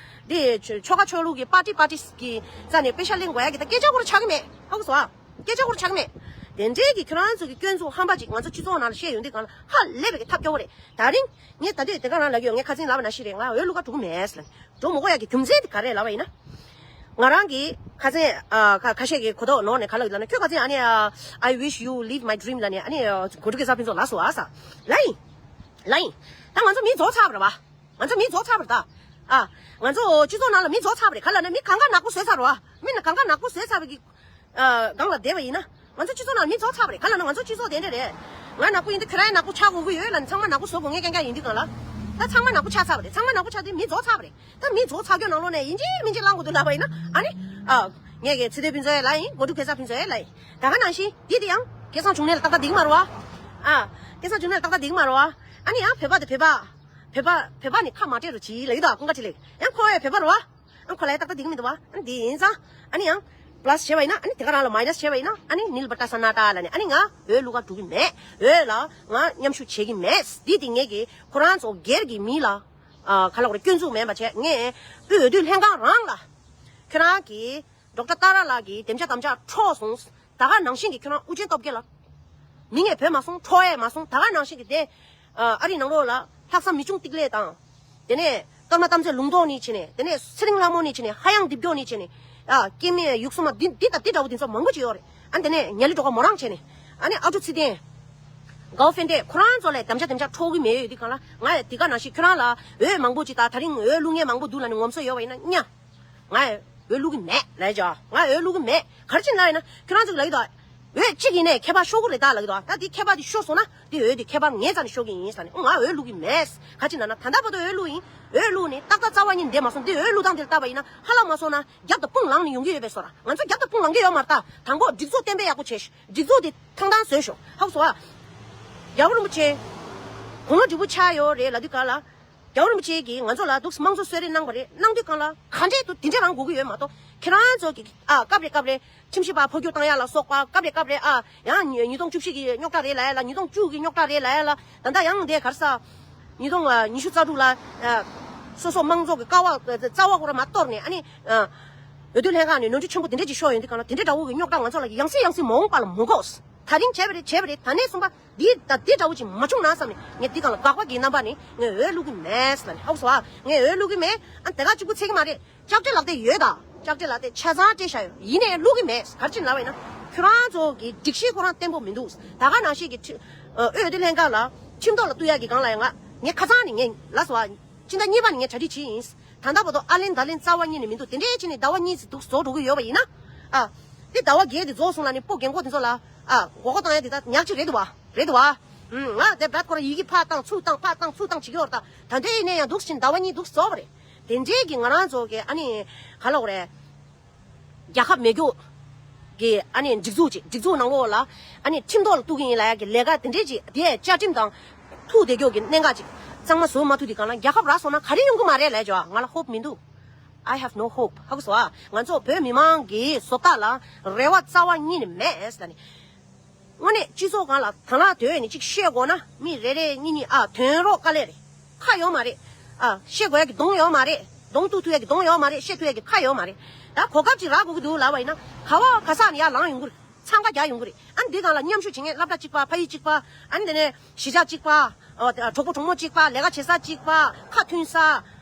འདི་ཆོལ་ཁ་ཆོས་ལུགས་ཀྱི་པར་ཊི་པར་ཊི་གི་རྩ་ནས་པེ་ཤག་ལེན་དགོས་ཡ་གི་ད་སྐད་ཆ་སྐོར་ཆགས་ཀྱི་མེད། ཧ་གོ་སོང་ཨ། སྐད་ཆ་སྐོར་ཆགས་ཀྱི་མེད། དེ་འདྲའི་གི་ཁྱོད་རང་ཚོ་གི་སྐྱོན་འཛུགས་ཧམ་པ་ཅིག་ང་ཚོ་སྤྱི་ཚོགས་ནང་ལ་བཤད་ཡོང་དུས་སྒང་ལ་ཧ་ལས་པའི་གི་ཐབས་སྐྱོ་བོ་རེད། ད་རིང་ངས་ད་དུས་དེ་ག་རང་ལབ་ཀྱི་ཡོད། ངས་ཁ་སང་ལབ་པ་ནང་བཞིན་རེད། ང་འོས་བླུག་ག་འགྲོ་གི་མེད་ཟེར་ལབ་ནས། འགྲོ་མ་དགོས་ཡ་གི་རྒྱུ་མཚན་དེ་ག་རེ་ལབ་པ་ཡིན་ན། ང་རང་གིས་ཁ་སང་ཨ་ཁ་ཁ་ཤས་ཀྱིས་གོ་རྟོགས་ནོར་ནས་ག་ལབ་ཀྱི་ལབ་ན། ཁྱོད་ཁ་སང་ཨ་ནི་ཨ། I wish you live my dream ལབ་ནས། ཨ་ནི་ཨ། གོ་སྒྲིག་གེ་སར་ཕུན་ཚོགས་ལབ་སོང་ཨ་ས། ལབ་ཡིན། ལབ་ཡིན། ད་ང་ཚོ་མི་རྫོགས་ཚར་བ་རེད་བ། ང་ཚོ་མི་རྫོགས་ཚར་བ་རེད་ད། ཨ། ང་ཚོ་སྤྱི་ཚོགས་ནང་ལ་མི་རྫོགས་ཚར་བ་རེད། ག་ལབ་ན་མི་གང་ག་ནག་པོ་བཟོས་ཚར་བ། མི་ནི་གང་ག་ནག་པོ་བཟོས་ཚར་བ་གི་ཨ། སྒང་ལ་བསྡད་པ་ཡིན་ན། ང་ཚོ་སྤྱི་ཚོགས་ནང་མི་རྫོགས་ཚར་བ་རེད། ག་ལབ་ན་ང་ཚོ་སྤྱི་ཚོགས་དེ་འདྲ་རེད། ང་ནག་པོ་ཡིན་དུས་ཁྱོད་རང་ཡང་ནག་པོ་ཆགས་དགོས་ཀྱི་ཡོད་ལབ་ནས། ཚང་མ་ནག་པོ་བཟོ་དགོས་མཁན་རྐྱང་རྐྱང་ཡིན་དུས་སྒང་ལ། ད་ཚང་མ་ནག་པོ་ཆགས་ཚར་བ་རེད། ཚང་མ་ནག་པོ་ཆགས་དུས་མི་རྫོགས་ཚར་བ་རེད། ད་མི་རྫོགས་ཚར་རྒྱུ་ནང་ལོགས་ནས་ཡིན་གཅིག་མིན་གཅིག་ལངས་དགོས་འདུག་ལབ་པ་ཡིན་ན། ཨ་ནི། ཨ། ངས་ཀྱི་ཚེ་བརྟན་ཕུན་ཚོགས་ཡ་ལབ་ཡིན། གོ་སྒྲིག་གེ་སར་ཕུན་ཚོགས་ཡ་ལབ་ཡིན། ད་ག་ནང་བཞིན་འདི་དེ་ཡང་སྐལ་བཟང་འབྱུང་གནས་ལ་ཏག་ཏག་འགྲིག་མ་རེད་བ། ཨ། སྐལ་བཟང་འབྱུང་གནས་ལ་ཏག་ཏག་འགྲིག་མ་རེད་བ། ཨ་ནི་ཡང་བོད་པ་དེ་བོད་པ། བོད་པ་བོད་པ་ནི་ཁ་མ་བྲལ་རོགས་གྱིས་ལབ་ཀྱི་འདུག་ཀུན་དགའ་འཕྲིན་ལས། ཡང་ཁོ་ཡང་བོད་པ་རེད་བ། ཨ། ཁོ་ལ་ཡང་ཏག་ཏག་འགྲིག་གི་མི་འདུག་བ། ཨ་ནི་དེ་ཡིན་ཙང་། ཨ་ནི་ཡང་པ་ལ་སི་བྱས་པ་ཡིན་ན། ཨ་ནི་དེ་ག་རང་ལ་མའི་ནས་བྱས་པ་ཡིན་ན། ཨ་ནི་ནིལ་བ་ཏ་ས་ན་ཏ་ལབ་ནས། ཨ་ནི་ང་འོས་བླུག་ག་འགྲོ་གི་མེད། འོས་ལ་ང་མཉམ་ཞུགས་བྱེད་ཀྱི་མེད། འདི་དེ་ངས་ཀྱི་ཁོ་རང་ཚོ་སྒེར་གྱི་མི་ལ། ཨ། ག་ལབ་དགོས་རེད། སྐྱོན་འཛུགས་མེད་པ་བྱས། ངས་དབུས་འོས་བསྡུ་ལྷན་ཁང་རང་ལ། ཁྱོད་རང་གིས་ཌོག་ཊར་ཏཱ་ར་ལགས་ཀྱི་དམ་བཅའ་དམ་བཅའ་འཕྲོག་སོང་། ད་ག་ནང་བཞིན་གྱི་ཁྱོད་རང་ཨུ་རྒྱན་སྟོབས་རྒྱལ་ལ། མི་ངན་བོས་མ་སོང་། འཕྲོག་ཡས་མ་སོང་། ད་ག་ནང་བཞིན་གྱི་དེ། ཨ་རི་ནང་ལོགས་ལ་ལྷག་བསམ་མི་ཆུང་ཏིག་ལེ་དང་། དེ་ནས་སྐར་མ་དམ་ཚིག་ལུང་རྟོགས་ནི་བྱས་ནས། དེ་ནས་ཚེ་རིང་ལྷ་མོ་ནི་བྱས་ནས། ཧ་ཡང་རྡིབ་སྐྱོ་ནི་བྱས་ནས། ཨ་སྐྱེ་དམན་ཡུགས་སོ་མ་འདི་འདི་དང་འདི་འདྲ་བོ་འདི་ཚོ་མང་པོ་ཅིག་ཡོད་རེད། ཨ་དེ་ནས་ཉ་ལི་སྒྲོལ་དཀར་མོ་རང་བྱས་ནས། ཨ་ནི་ཨ་ཀྲུག་ཚེ་བརྟན། དགའ་བོ་ཧྥན་ཏེ། ཁོ་རང་ཚོ་ལས་དམ་བཅའ་དམ་བཅའ་འཕྲོག་གི་མེད་ཡོད་དུས་གང་ལ། ང་ཡ་དེ་ག་ནང་བཞིན་ཁྱོད་རང་ལ་འོས་མང་པོ་ཅིག་དང་། ད་རིང་འོས་བླུག་མཁན་མང་པོ་འདུག་ལབ་ནས་ངོམ་སོ་ཡོད་པ་ཡིན་ན་ཉ། ང་འོས་བླུག་གི་མེད་ལབ་ཀྱི། ང་འོས་བླུག་གི་མེད། ག་རེ་བྱས་ནས་ལབ་ཡིན་ན། ཁྱོད་རང་ཚོ་གིས་ལབ་ཀྱི་འདུག་འོས་གཅིག་ཡིན་ནའི་ཁྱད་པར་ཤོར་གི་རེད་ད་ལབ་ཀྱི་འདུག་ད་འདི་ཁྱད་པར་འདི་ཤོར་སོང་ན། འདི་འོས་འདི་ཁྱད་པར་ངའི་རྩ་ནས་ཤོར་གི་ཡིན་ཟེར་ནས། ཨོ་ང་འོས་བླུག་གི་མེད། ག་རེ་བྱས་ནས་ལབ་ན། ད་ལྟ་བར་དུ་འོས་བླུག་ཡིན། འོས་བླུག་ནས་ཏག་ཏག་རྩ་བ་ཉིད་བསྡད་མ་སོང་། འདི་འོས་བླུག་སྟངས་འདི་ལ་བལྟས་པ་ཡིན་ན། ཧ་ལམ་མ་སོང་ན་རྒྱབ་དང་དཔུང་ལངས་ནས་ཡོང་གི་ཡོད་པའི་བཟོ་འདྲ། ང་ཚོ་རྒྱབ་དང་དཔུང་ལངས་ཀྱི་ཡོད་མ་རེད་ད། དང་པོ་སྒྲིག་འཛུགས་གཏན་འབེབས་ཡག་པོ་བྱས་ཤིག་སྒྲིག་འཛུགས་འདི་ཐང་ཐང་བཟོས་ཤོག་ཧ་གོ་སོང་ཨ། རྒྱལ་བ་རིན་པོ་ཆེ། དགུང་ལོ་བགྲེས་པོ་ཆགས་ཡོད་རེད་ལབ་དུས་གང་ལ། རྒྱལ་བ་རིན་པོ་ཆེ་གིས་ང་ཚོ་ལ་འདུག་སེ་དམངས་གཙོ་གསོལ་རས་གནང་བ་རེད། གནང་དུས་གང་ལ་ག་འདྲས་འདུག་དེ་འདྲས་རང་དགོས་ཀྱི་ཡོད་མ་གཏོགས། ཁྱེད་རང་ཚོ་གིས་ཨ་སྐབས་རེ་སྐབས་རེ་ཁྲིམས་ཞིབ་པ་འཕོ་འགྱུར་བཏང་ཡ་ལ་སོགས་པ། སྐབས་རེ་སྐབས་རེ་ཨ་ཡང་ཉིས་ཉིས་སྟོང་བཅུ་བཞི་གི་རྙོག་དྲ་རེད་ལབ་ཡ་ལ། ཉིས་སྟོང་བཅུ་གི་རྙོག་དྲ་རེད་ལབ་ཡ་ལ། ད་ལྟ་ཡང་འདས་ག་རེ་ཟ། ཉིས་སྟོང་ཉི་ཤུ་རྩ་དྲུག་ལ་ཨ་སོ་སོ་དམངས་གཙོ་གི་ཀ་བ་རྩ་བ་ཁོ་ར་མར་གཏོར་ནས། ཨ་ནི་ཨ་འོས་བསྡུ་ལྷན་ཁང་ནས་ནོར་འཁྲུལ་ཆེན་པོ་དེ་འདྲས་ཅིག་ཤོར་ཡོང་དུས་གང་ལ། དེ་འདྲས་འདྲ་བོ་གི་རྙོག་དྲ་ང་ཚོ་ལ་ཡང་སེ་ཡང་སེ་མ་འོངས་པ་ལ་མ་དགོས། ད་རིང་བྱས་པ་རེད། བྱས་པ་རེད། ད་ནས་གསུངས་པ། འདི་ད་འདི་འདྲ་བོ་ཅིག་མ་བྱུང་ན་བསམ་ནས། ངས་འདི་སྒང་ལ་དགག་པ་གི་རྣམ་པ་ནས་ངས་འོས་བླུག་གི་མེད་ལབ་ནས། ཧ་གོ་སོང་ཨ། ངས་འོས་བླུག་གི་མེད། ཨ་དེ་ག་གཅིག་པུ་ཚད་ཀྱི་མ་རེད། ལྕགས་སྤྲེལ་ལག་དེབ་ཡོད་ད། ལྕགས་སྤྲེལ་ལག་དེབ་ཆ་ཚང་སྤྲད་བཞག་ཡོད། ཡིན་ནའི་བླུག་གི་མེད། ག་རེ་བྱས་ནས་ལབ་པ་ཡིན་ན། ཁྱོད་རང་ཚོ་གི་སྒྲིག་གཞི་ཁོ་རང་བརྟན་པོ་མི་འདུག་ད་ག་ནང་བཞིན་གྱི་ཁྲི་ཨ་འོས་བསྡུ་ལྷན་ཁང་ལ་ཁྲིམས་ཐོག་ལ་གཏུག་ཡག་གི་སྒང་ལ་ཡང་ང་ངས་ཁ་སང་ནས་ངས་ལབ་སོང་ཨ། སྤྱི་ཟླ་གཉིས་པ་ནས་ངས་གྲ་སྒྲིག་བྱས་ཡིན། ད་ལྟ་བར་དུ་ཨ་ལན་ད་ལན་རྩ་བ་ཉིད་ནས་མི་འདུག་དེ་འདྲའི་བྱས་ནས་ཟླ་བ་གཉིས་ཙམ་འདུག་རྫོགས་འགྲོ་གི་ཡོད་པ་ཡིན་ན། ཨ། དེ་ཟླ་བ་བརྒྱད་དེ་རྫོགས་སོང་ལབ་ནས་སྤོ་རྒན་གོག་དེ་ཚོ་ལ། ཨ། མགོ་སྐོར་བཏང་ཡ་དེ་ད་ཉག་གཅིག་རེད་འདུག་བ། རེད་འདུག་བ། ཨུམ། ང་དེ་བར་ཁོ་རང་ཡི་གེ་ཕར་བཏང་ཚུར་བཏང་ཕར་བཏང་ཚུར་བཏང་བྱེད་ཀྱི་ཡོད་རེད་ད། ད་ལྟ་ཡིན་ན་ཡང་འདུག་སེ་བྱས་ནས་ཟླ་བ་གཉིས་འདུག་སེ་རྫོགས་པ་རེད། དེ་འདྲའི་གི་ང་རང་ཚོ་གི་ཨ་ནི་ག་ལབ་དགོས་རེད། རྒྱལ་ཁབ་མེད་རྒྱུ་གི་ཨ་ནི་སྒྲིག་འཛུགས་ཅིག་སྒྲིག་འཛུགས་ནང་ལོགས་ལ་ཨ་ནི་ཁྲིམས་ཐོག་ལ་གཏུག་གི་ཡིན་ལབ་ཡ་གི་ལས་ཀ་དེ་འདྲས་ཅིག་དེ་བཅའ་ཁྲིམས་དང་ཐུག་བསྡད་རྒྱུ་གི་གནད་འགག་ཅིག་གཙང་མ་བཟོ་མ་ཐུབ་དུས་གང་ལ་རྒྱལ་ཁབ་རག་སོང་ན་ག་རེ་ཡོང་གི་མ་རེད་ལབ་ཅོ། ང་ལ་ཧོབ་མི་འདུག I have no hope. ཧ་གོ་སོང་ཨ། ང་ཚོ་བོད་མི་མང་གི་བཟོ་ལྟ་ལ་རེ་བ་རྩ་བ་ཉིད་ནས་མེད་ཟེར་ནས། དངོས་གནས་སྤྱི་ཚོགས་སྒང་ལ་དང་བླངས་དོན་ནི་གཅིག་བཤད་དགོས་ན། མི་རེ་རེ་གཉིས་གཉིས་ཨ་དོན་རོགས་དཀའ་ལས་རེད། ཁ་ཡོད་མ་རེད། ཨ་བཤད་དགོས་ཡ་གི་གདོང་ཡོད་མ་རེད། གདོང་གཏུག་ཐུབ་ཡ་གི་གདོང་ཡོད་མ་རེད། བཤད་ཐུབ་ཡ་གི་ཁ་ཡོད་མ་རེད། ད་གོ་སྐབས་ཅིག་རག་དགོས་ཀྱི་འདུག་ལབ་པ་ཡིན་ན། ག་བ་ག་ས་ནས་ཡར་ལངས་ཡོང་གི་རེད། འཚང་ཁ་རྒྱག་ཡོང་གི་རེད། ཨ་འདི་སྒང་ལ་མཉམ་ཞུགས་བྱེད་མཁན་སློབ་གྲྭ་གཅིག་པ། ཕ་ཡུལ་གཅིག་པ། ཨ་ནི་དེ་ནས་གཞིས་ཆགས་གཅིག་པ། ཨོ་དེ་གྲོགས་པོ་གྲོགས་མོ་གཅིག་པ། ལས་ཀ་བྱེད་ས་གཅིག་པ། ཁ་མཐུན་ས།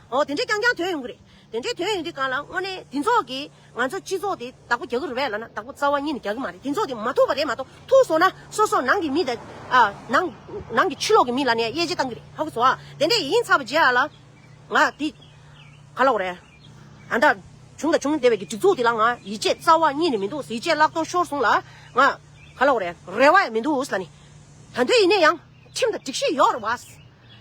ཨོ་དེ་འདྲས་རྐྱང་རྐྱང་ཐོན་ཡོང་གི་རེད། དེ་འདྲས་ཐོན་ཡོང་དུས་སྒང་ལ་དངོས་གནས་དེ་ཚོ་གིས་ང་ཚོ་སྤྱི་ཚོགས་དེ་བདག་པོ་རྒྱག་གི་རེད་པས་ལབ་ན། བདག་པོ་རྩ་བ་ཉིད་ནས་རྒྱག་གི་མ་རེད། དེ་ཚོ་དེ་མ་ཐུབ་པ་རེད་མ་གཏོགས། ཐུབ་སོང་ན་སོ་སོ་ནང་གི་མི་དང་། ཨ་ནང་ནང་གི་ཕྱི་ལོགས་ཀྱི་མི་ལབ་ནས་དབྱེ་འབྱེད་བཏང་གི་རེད། ཧ་གོ་སོང་ཨ། དེ་འདྲས་ཡིན་ཚར་བ་རྗེས་ལ་ང་དེ་ག་ལབ་དགོས་རེད། ཨ་ད་བྱུང་དང་བྱུང་བསྡད་པའི་གི་སྒྲིག་འཛུགས་དེ་ལ་ང་ཡིད་ཆེས་རྩ་བ་ཉིད་ནས་མི་འདུག་ཡིད་ཆེས་བརླག་གཏོང་ཤོར་སོང་ལ། ང་ག་ལབ་དགོས་རེད། རེ་བ་ཡང་མི་འདུག་ལབ་ནས། ད་དུང་ཡིན་ན་ཡང་ཁྲིམས་དང་སྒྲིག་གཞི་ཡོད་རེད་པ།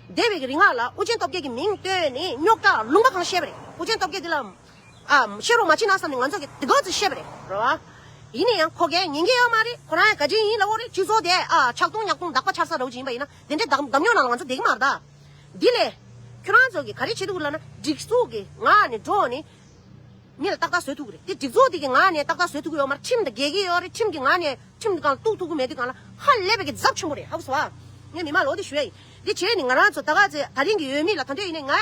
འདས་པའི་གི་རིང་ལ་ཨུ་རྒྱན་སྟོབས་རྒྱལ་གྱི་མིང་བཏོན་ནས་རྙོག་དྲ་ལུང་པ་གང་བཤད་པ་རེད། ཨུ་རྒྱན་སྟོབས་རྒྱལ་འདི་ལ་ཨ་བཤད་རོགས་མ་བྱེད་ན་བསམ་ནས་ང་ཚོ་གིས་དེ་ག་ཚོད་བཤད་པ་རེད། རེད་པ། ཡིན་ན་ཡང་ཁོ་གས་ཉན་གྱི་ཡོད་མ་རེད། ཁོ་རང་ཡང་ག་ཅི་ཡིན་ལབ་དགོས་རེད། སྤྱི་ཚོགས་དེ་ཨ་ཆག་སྟོང་ཉག་སྟོང་དག་པ་ཆགས་ས་འདྲ་བོ་ཅིག་ཡིན་པ་ཡིན་ན། དེ་འདྲའི་འདམ་འདམ་ཉོག་ནང་ལ་ང་ཚོ་བསྡད་ཀྱི་མ་རེད་ད། འདི་ལས་ཁྱོད་རང་ཚོ་གིས་ག་རེ་བྱེད་ཐུབ་ཀྱི་ལབ་ན། སྒྲིག་འཛུགས་ཀྱི་ངག་ནས་འགྲོ་ནས་མི་ལ་ཏག་ཏག་བཟོ་ཐུབ་ཀྱི་རེད། དེ་སྒྲིག་འཛུགས་དེ་གི་ངག་ནས་ཏག་ཏག་བཟོ་ཐུབ་ཀྱི་ཡོད་མ་རེད། ཁྲིམས་དང་འགལ་གྱི་ཡོད་རེད། ཁྲིམས་ཀྱི་ངག་ནས་ཁྲིམས་ཀྱི་སྒང་ལ་གཏུག་ཐུབ་ཀྱི་མེད་དུས་སྒང་ལ། ཧ་ལས་པའི་གི་ཚབས་ཆེན་པོ་རེད། ཧ་གོ་སོང་ཨ། ངས་མི་མང་ལ་འོ་དེ་ཞུ་ཡ་ཡིན། དེ་བྱས་ནས་ང་རང་ཚོ་ད་ག་ཚོད་ད་རིང་གི་འོས་མི་ལ་ད་འདོད་ཡིན་ནའི་ང་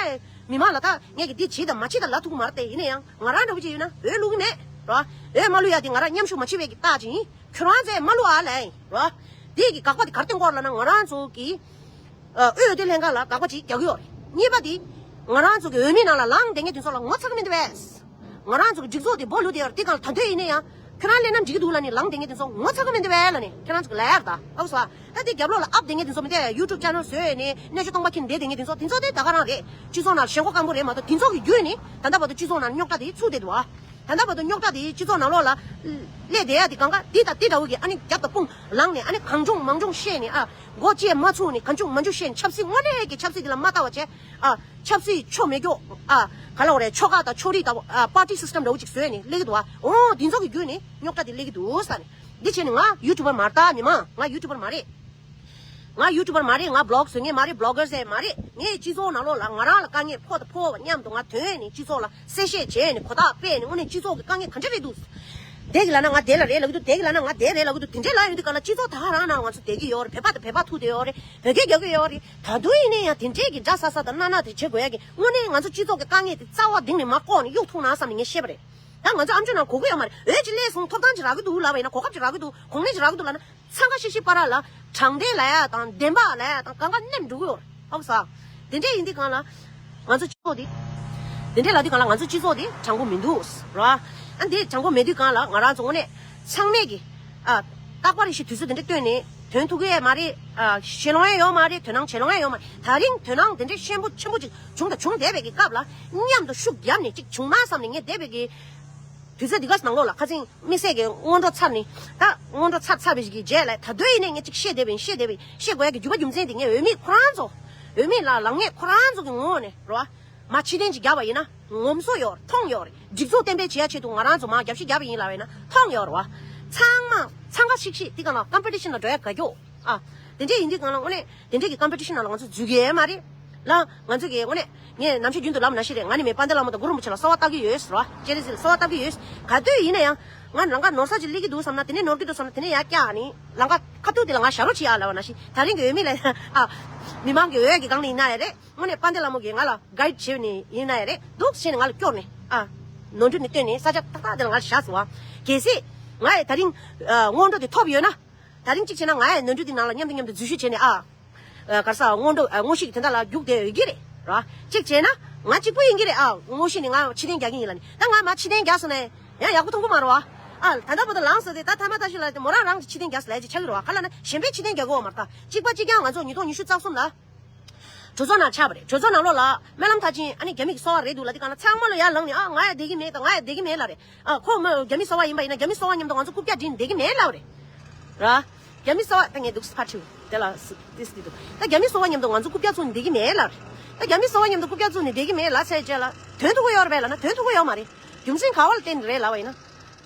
མི་མང་ལ་ད་ངས་གི་འདི་བྱེད་དང་མ་བྱེད་དང་ལབ་ཐུབ་ཀྱི་མ་རེད་དེ། ཡིན་ན་ཡང་ང་རང་འདྲ་བོ་ཅིག་ཡོད་ན་འོས་བླུག་གི་མེད་ར། འོས་མ་བླུག་ཡ་དེ་ང་རང་མཉམ་ཞུགས་མ་བྱེད་པའི་གི་རྟགས་ཅིག་ཡིན། ཁྱོད་རང་ཚོས་མ་བླུག་ཨ་ལབ་ཡ་ཡིན་ར། དེ་གི་དགག་པ་དེ་ག་རེ་བཏོན་གྱི་ཡོད་རེད་ལབ་ན། ང་རང་ཚོ་གི་ཨ་འོས་བསྡུ་ལྷན་ཁང་ལ་དགག་པ་ཅིག་རྒྱག་གི་ཡོད་རེད། གཉིས་པ་དེ་ང་རང་ཚོ་གི་འོས་མི་ནང་ལ་ལངས་བསྡད་མཁན་དེ་ཚོ་ལ་ངོ་ཚ་གི་མི་འདུག་པས། ང་རང་ཚོ་གི་སྒྲིག་འཛུགས་དེ་སྦོ་ལུག་དེ་ཡོད་རེད། དེ་གང་ལ་ད་འདོད་ཡིན་ན་ཡང་ཁྱོད་རང་སླེབས་ན་འགྲིག་གི་འདུག་ལབ་ནས་ལངས་བསྡད་མཁན་དེ་ཚོ་ངོ་ཚ་གི་མི་འདུག་པས་ལབ་ནས་ཁྱོད་རང་ཚོ་གི་ལབ་ཡ་རེད་ད། ཨ་གོ་སོང་ཨ། ད་དེ་རྒྱབ་ལོགས་ལ་ཨབ་བསྡད་མཁན་དེ་ཚོ་མི་འདུག་གས། ཡུ་ཊུབ་ཆེ་ནལ་བཟོས་ནས་གནས་ཆུང་སྟོང་པ་ཁྱེར་བསྡད་མཁན་དེ་ཚོ། དེ་ཚོ་དེ་ད་ག་རང་རེད། སྤྱི་ཚོགས་ནང་ལ་ཞེན་ཁོག་སྐམ་པོ་རེད་མ་གཏོགས། དེ་ཚོ་དེ་ད་ག་རང་རེད། སྤྱི་ཚོགས་ནང་རྙོག་དྲ་དེ་ཚུགས་བསྡད་འདུག་ཨ། ད་ལྟ་བར་དུ་རྙོག་དྲ་དེ་སྤྱི་ཚོགས་ནང་ལོགས་ལ་སླེབས་བསྡད་ཡ་དེ་གང་ག་དེ་དང་དེ་འདྲ་བོ་གི་ཨ་ནི་རྒྱབ་དང་དཔུང་ལངས་ནས། ཨ་ནི་གང་བྱུང་མང་བྱུང་བཤད་ནས། ཨ་མགོ་བཅད་མ་ཚུགས་ནས་གང་བྱུང་མང་བྱུང་བཤད་ནས། ཆབ་སྲིད་དངོས་གནས་ཀྱི་ཆབ་སྲིད་དེ་ལ་མ་ལྟ་བ་བྱས། ཨ་ཆབ་སྲིད་ཆོ་མེད་རྒྱུ། ཨ་ག་ལབ་དགོས་རེད། ཆོ་ག་དང་ཕྱོགས་རིས་དང་། ཨ་པར་ཊི་སི་སི་ཊམ་འདྲ་བོ་ཅིག་བཟོས་ནས་སླེབས་ཀྱི་འདུག་ཨ། འོ་འདི་ཚོ་གི་བརྒྱུད་ནས་རྙོག་དྲ་དེ་སླེབས་ཀྱི་འདུག་ཟེར་ནས། འདི་བྱས་ནས་ང་ཡུ་ཊུབ་པར་མ་རེད་ད། མི་མང་། ང་ཡུ་ཊུབ་པར་མ་རེད། ང་ཡུ་ཊུབ་པར་མ་རེད། ང་བི་ལོག་བཟོ་མཁན་མ་རེད། བི་ལོག་གར་ཟེར་མ་རེད། ངས་སྤྱི་ཚོགས་ནང་ལོགས་ལ་ང་རང་ལ་དཀའ་ངལ་ཕོག་དང་ཕོག་པ་མཉམ་དུ་ང་ཐོན་ནས་སྤྱི་ཚོགས་ལ་གསལ་བཤད་བྱས་ནས་གོ་རྟོགས་སྤེལ་ནས། དངོས་གནས་སྤྱི་ཚོགས་ཀྱི་དཀའ་ངལ་ག་འདྲ་རེད་འདུག་དེ་གི་ལབ་ན་ང་དེ་ལ་རེད་ལབ་ཀྱི་འདུག་དེ་གི་ལབ་ན་ང་དེ་རེད་ལབ་ཀྱི་འདུག་དེ་འདྲས་ལབ་ཡོང་དུས་ག་ལ་སྤྱི་ཚོགས་ད་ག་རང་ནང་ང་ཚོ་བསྡད་ཀྱི་ཡོད་རེད། བོད་པ་དང་བོད་པ་ཐུག་བསྡད་ཡོད་རེད། བོད་སྐད་རྒྱག་གི་ཡོད་རེད། ད་དུང་ཡིན་ན་ཡང་དེ་འདྲས་ཀྱི་འདྲ་ས་ས་དང་སྣ་སྣ་དེ་བྱེད་དགོས་ཡ་གི། དངོས་གནས་ང་ཚོ་སྤྱི་ཚོགས་ཀྱི་དཀའ་ངལ་དེ་རྩ་བ་གཏིང་ནས་མ་བཀོག་ནས་གཡུག་ཐུབ་ན་བསམ་ནས་ངས་བཤད་པ་རེད། ད་ང་ཚོ་ཨམ་ཅོག་ནང་གོ་གི་ཡོད་མ་རེད། འོད་ཅིག་སླེབས་སོང་། ཐོབ་ཐང་ཅིག་རག་གི་འདུག་ལབ་པ་ཡིན་ན། གོ་སྐབས་ཅིག་རག་གི་འདུག་གོང་ནས་ཅིག་རག་གི་འདུག་ལབ་ན། འཚང་ཁ་ཤིག་ཤིག་པ་ར་ལ་དྲང་བདེན་ལབ་ཡ་དང་བདེན་པ་ལབ་ཡ་དང་གང་ག་ནེམ་འགྲོ་གི་ཡོད་རེད། ཧ་གོ་སོང་། དེ་འདྲ་ཡིན་དུས་གང་ལ་ང་ཚོ་སྤྱི་ཚོགས་དེ། དེ་འདྲ་ལབ་དུས་གང་ལ་ང་ཚོ་སྤྱི་ཚོགས་དེ་དྲང་པོ་མི་འདུག་ར། ཨ་འདི་དྲང་པོ་མེད་དུས་གང་ལ་ང་རང་ཚོ་དངོས་གནས་ཚང་མས་ཀྱི། ཨ། རྟག་པར་རེ་ཞིག་དུས་ཚོད་དེ་འདྲ་བཏོན་ནས་དོན་ཐུག་གི་ཡས་མ་རེད། ཨ། ཞེད་སྣང་ཡས་ཡོད་མ་རེད། དོ་སྣང་བྱེད་ལོང་ཡས་ཡོད་མ་རེད། ད་རིང་དོ་སྣང་དེ་འདྲ་ཤན་པོ་ཆེན་པོ་ཅིག་བྱུང་དང་བྱུང་བསྡད་པའི་གི་སྐབས་ལ་མཉམ་དུ་ཤུགས་བརྒྱབ་ནས་ཅིག་བྱུང་ན་བསམ་ནས་ངས་བསྡད་པའི་གི་དུས་ཚོད་འདི་ག་ནང་ལོགས་ལ་ཁ་སང་དམིགས་བསལ་གྱི་སྔོན་འགྲོ་ཚར་ནས། ད་སྔོན་འགྲོ་ཚར་ཚར་བའི་གི་རྗེས་ལ་ད་དུང་ཡིན་ནས་ངས་ཅིག་བཤད་བསྡད་པ་ཡིན། བཤད་བསྡད་པ་ཡིན། བཤད་དགོས་ཡ་གི་རྒྱུ་མ་རྒྱུ་མཚན་དེ་ངས་འོས་མི་ཁོ་རང་ཚོ། འོས་མི་ལ་ལངས་ངེས་ཁོ་རང་ཚོ་གི་ངོ་བོ་ནས་རེད་བ། མ་ཕྱི་རྟེན་ཅིག་བརྒྱབ་པ་ཡིན་ན་ངོམ་སོ་ཡོད་རེད། མཐོང་ཡོད་རེད། སྒྲིག་འཛུགས་བརྟན་པོ་བྱེད་ཡ་ཆེད་དུ་ང་རང་ཚོ་མ་རྒྱབ་ཤིག་བརྒྱབ་པ་ཡིན་ལབ་པ་ཡིན་ན་མཐོང་ཡོད་རེད་བ། ཚང་མ་འཚང་ཁ་ཤིག་ཤིག་དེ་ག་ལ་ཀམ་པི་ཊི་ཤན་ལ་འགྲོ་ཡ་དགའ་སྐྱོ། ཨ། དེ་འདྲས་ཡིན་དུས་གང་ལ་དངོས་གནས་དེ་འདྲས་ཀྱི་ཀམ་པི་ཊི་ཤན་ནང་ལ་ང་ཚོ་འཛུལ་གི་ཡོད་མ་རེད་ལ། ང་ཚོ་གི་དངོས་གནས་ངས་ནམ་ཞིག་རྒྱུན་དུ་ལབ་ནང་བཞིན་རེད། ང་ནི་མི་དཔལ་ལྡན་ལྷ་མོ་དང་གུ་རུ་རིན་པོ་ཆེ་ལ་གསོལ་བ་བཏབ་ཀྱི་ཡོད་ཟེར་བ། ཅེ་རེ་ཟེར་གསོལ་བ་བཏབ་ཀྱི་ཡོད། ག་དུས་ཡིན་ན་ཡང་ང་ལམ་ཁ་ནོར་ས་ཅིག་སླེབས་ཀྱི་འདུག་བསམ་ན། དེ་ནས་ནོར་གྱི་འདུག་བསམ་ན། དེ་ནས་ཡར་བཀྱག་ནས་ལམ་ཁ་ཁ་ཐུག་དེ་ལ་ང་ཞབས་བྲོ་བྱེད་ཡ་ལབ་པ་ནང་བཞིན། ད་རིང་གི་འོས་མི་ལ། ཨ། མི་མང་གི་འོས་ཀྱི་སྒང་ནས་ཡིན་ན་ཡང་རེད། དངོས་གནས་དཔལ་ལྡན་ལྷ་མོ་གིས་ང་ལ་གའིཌ་བྱས་ནས་ཡིན་ན་ཡང་རེད། འདུག་བྱས་ནས་ང་ལ་སྐྱོར་ནས། ཨ། ནོར་འཁྲུལ་ནས་བཏོན་ནས་ས་ཆ་ཏག་ཏག་དེ་ལ་ང་ལ་བཞག་སོང་བ། གལ་སྲིད་ང་ཡི་ད་རིང་། ཨ། སྔོན་འགྲོ་དེ་ཐོབ་ཡོད་ན། ད་རིང་གཅིག་བྱས་ན་ང་ཡི་ནོར་འཁྲུལ་དེ་ནང་ལ་མཉམ་དུ་མཉམ་དུ་འཛུལ་ཞུགས་བྱས་ནས། ཨ། ཨ། ག་རེ་ཟ། སྔོན་འགྲོ། ཨ། དངོས་གཞི་གི་དོན་དག་ལ་རྒྱུགས་བསྡད་ཡོད་ཀྱི་རེད་ར། གཅིག་བྱས་ན་ང་གཅིག་པུ་ཡིན་གྱི་རེད། ཨ། དངོས་གཞི་ནས་ང་ཕྱིར་འཐེན་རྒྱག་གི་ཡིན་ལབ་ནས། ད་ང་མར་ཕྱིར་འཐེན་རྒྱག་སོང་ན་ཡང་ཡག་པོ་མཐོང་གི་མ་རེད་བ། ཨ། ད་ལྟ་བར་དུ་ལངས་ཟེར་ཏེ། ད་ཐ་མ་ཐ་ཤི་ལ་དེ་མོ་རང་རང་གིས་ཕྱིར་འཐེན་རྒྱག་ཟེར་ལབ་ཅིག་ཆགས་ཀྱི་རེད་བ། ག་ལབ་ན་གཞན་པས་ཕྱིར་འཐེན་རྒྱག་གི་ཡོད་མ་རེད། ད་གཅིག་པ་གཅིག་རྐྱང་ང་ཚོ་ཉིས་སྟོང་ཉི་ཤུ་རྩ་གསུམ་ལ་གྲོས་ཚོགས་ནང་ཆགས་པ་རེད། གྲོས་ཚོགས་ནང་ལོགས་ལ་སྨོན་ལམ་མཐར་ཕྱིན། ཨ་ནི་རྒྱ་མི་གི་སོ་པ་རེད་འདུག་ལབ་དུས་གང་ལ་ཚང་མ་ལོ་ཡར་ལངས་ནས། ཨ། ང་ཡང་བསྡད་ཀྱི་མེད། ད་ང་ཡང་བསྡད་ཀྱི་མེད་ལབ་རེད། ཨ། ཁོ་མོ་རྒྱ་མི་སོ་པ་ཡིན་པ་ཡིན་ན་རྒྱ་མི་སོ་པ་མཉམ་དུ་ང་ཚོ་རྐུབ་བཀྱག་སྒྲིལ་བསྡད་ཀྱི་མེད་ལབ་རེད་ར། རྒྱ་མི་སོ་པ། ད་ངས་འདུག་སེ་ཕར་ཁྲིད་དེ་ལ་སི་ཏིས་དེ་འདུག་ད་རྒྱ་མི་སོ་པ་མཉམ་དུ་ང་ཚོ་རྐུབ་བཀྱག་བཙུགས་ནས་བསྡད་ཀྱི་མེད་ལབ་རེད། ད་རྒྱ་མི་སོ་པ་མཉམ་དུ་རྐུབ་བཀྱག་བཙུགས་ནས་བསྡད་ཀྱི་མེད་ལབ་ཚར་རྗེས་ལ་དོན་ཐུག་གི་ཡོད་རེད་པས་ལབ་ན་དོན་ཐུག་གི་ཡོད་མ་རེད། རྒྱུ་མཚན་ག་བ་ལ་བརྟེན་ནས་རེད་ལབ་པ་ཡིན་ན།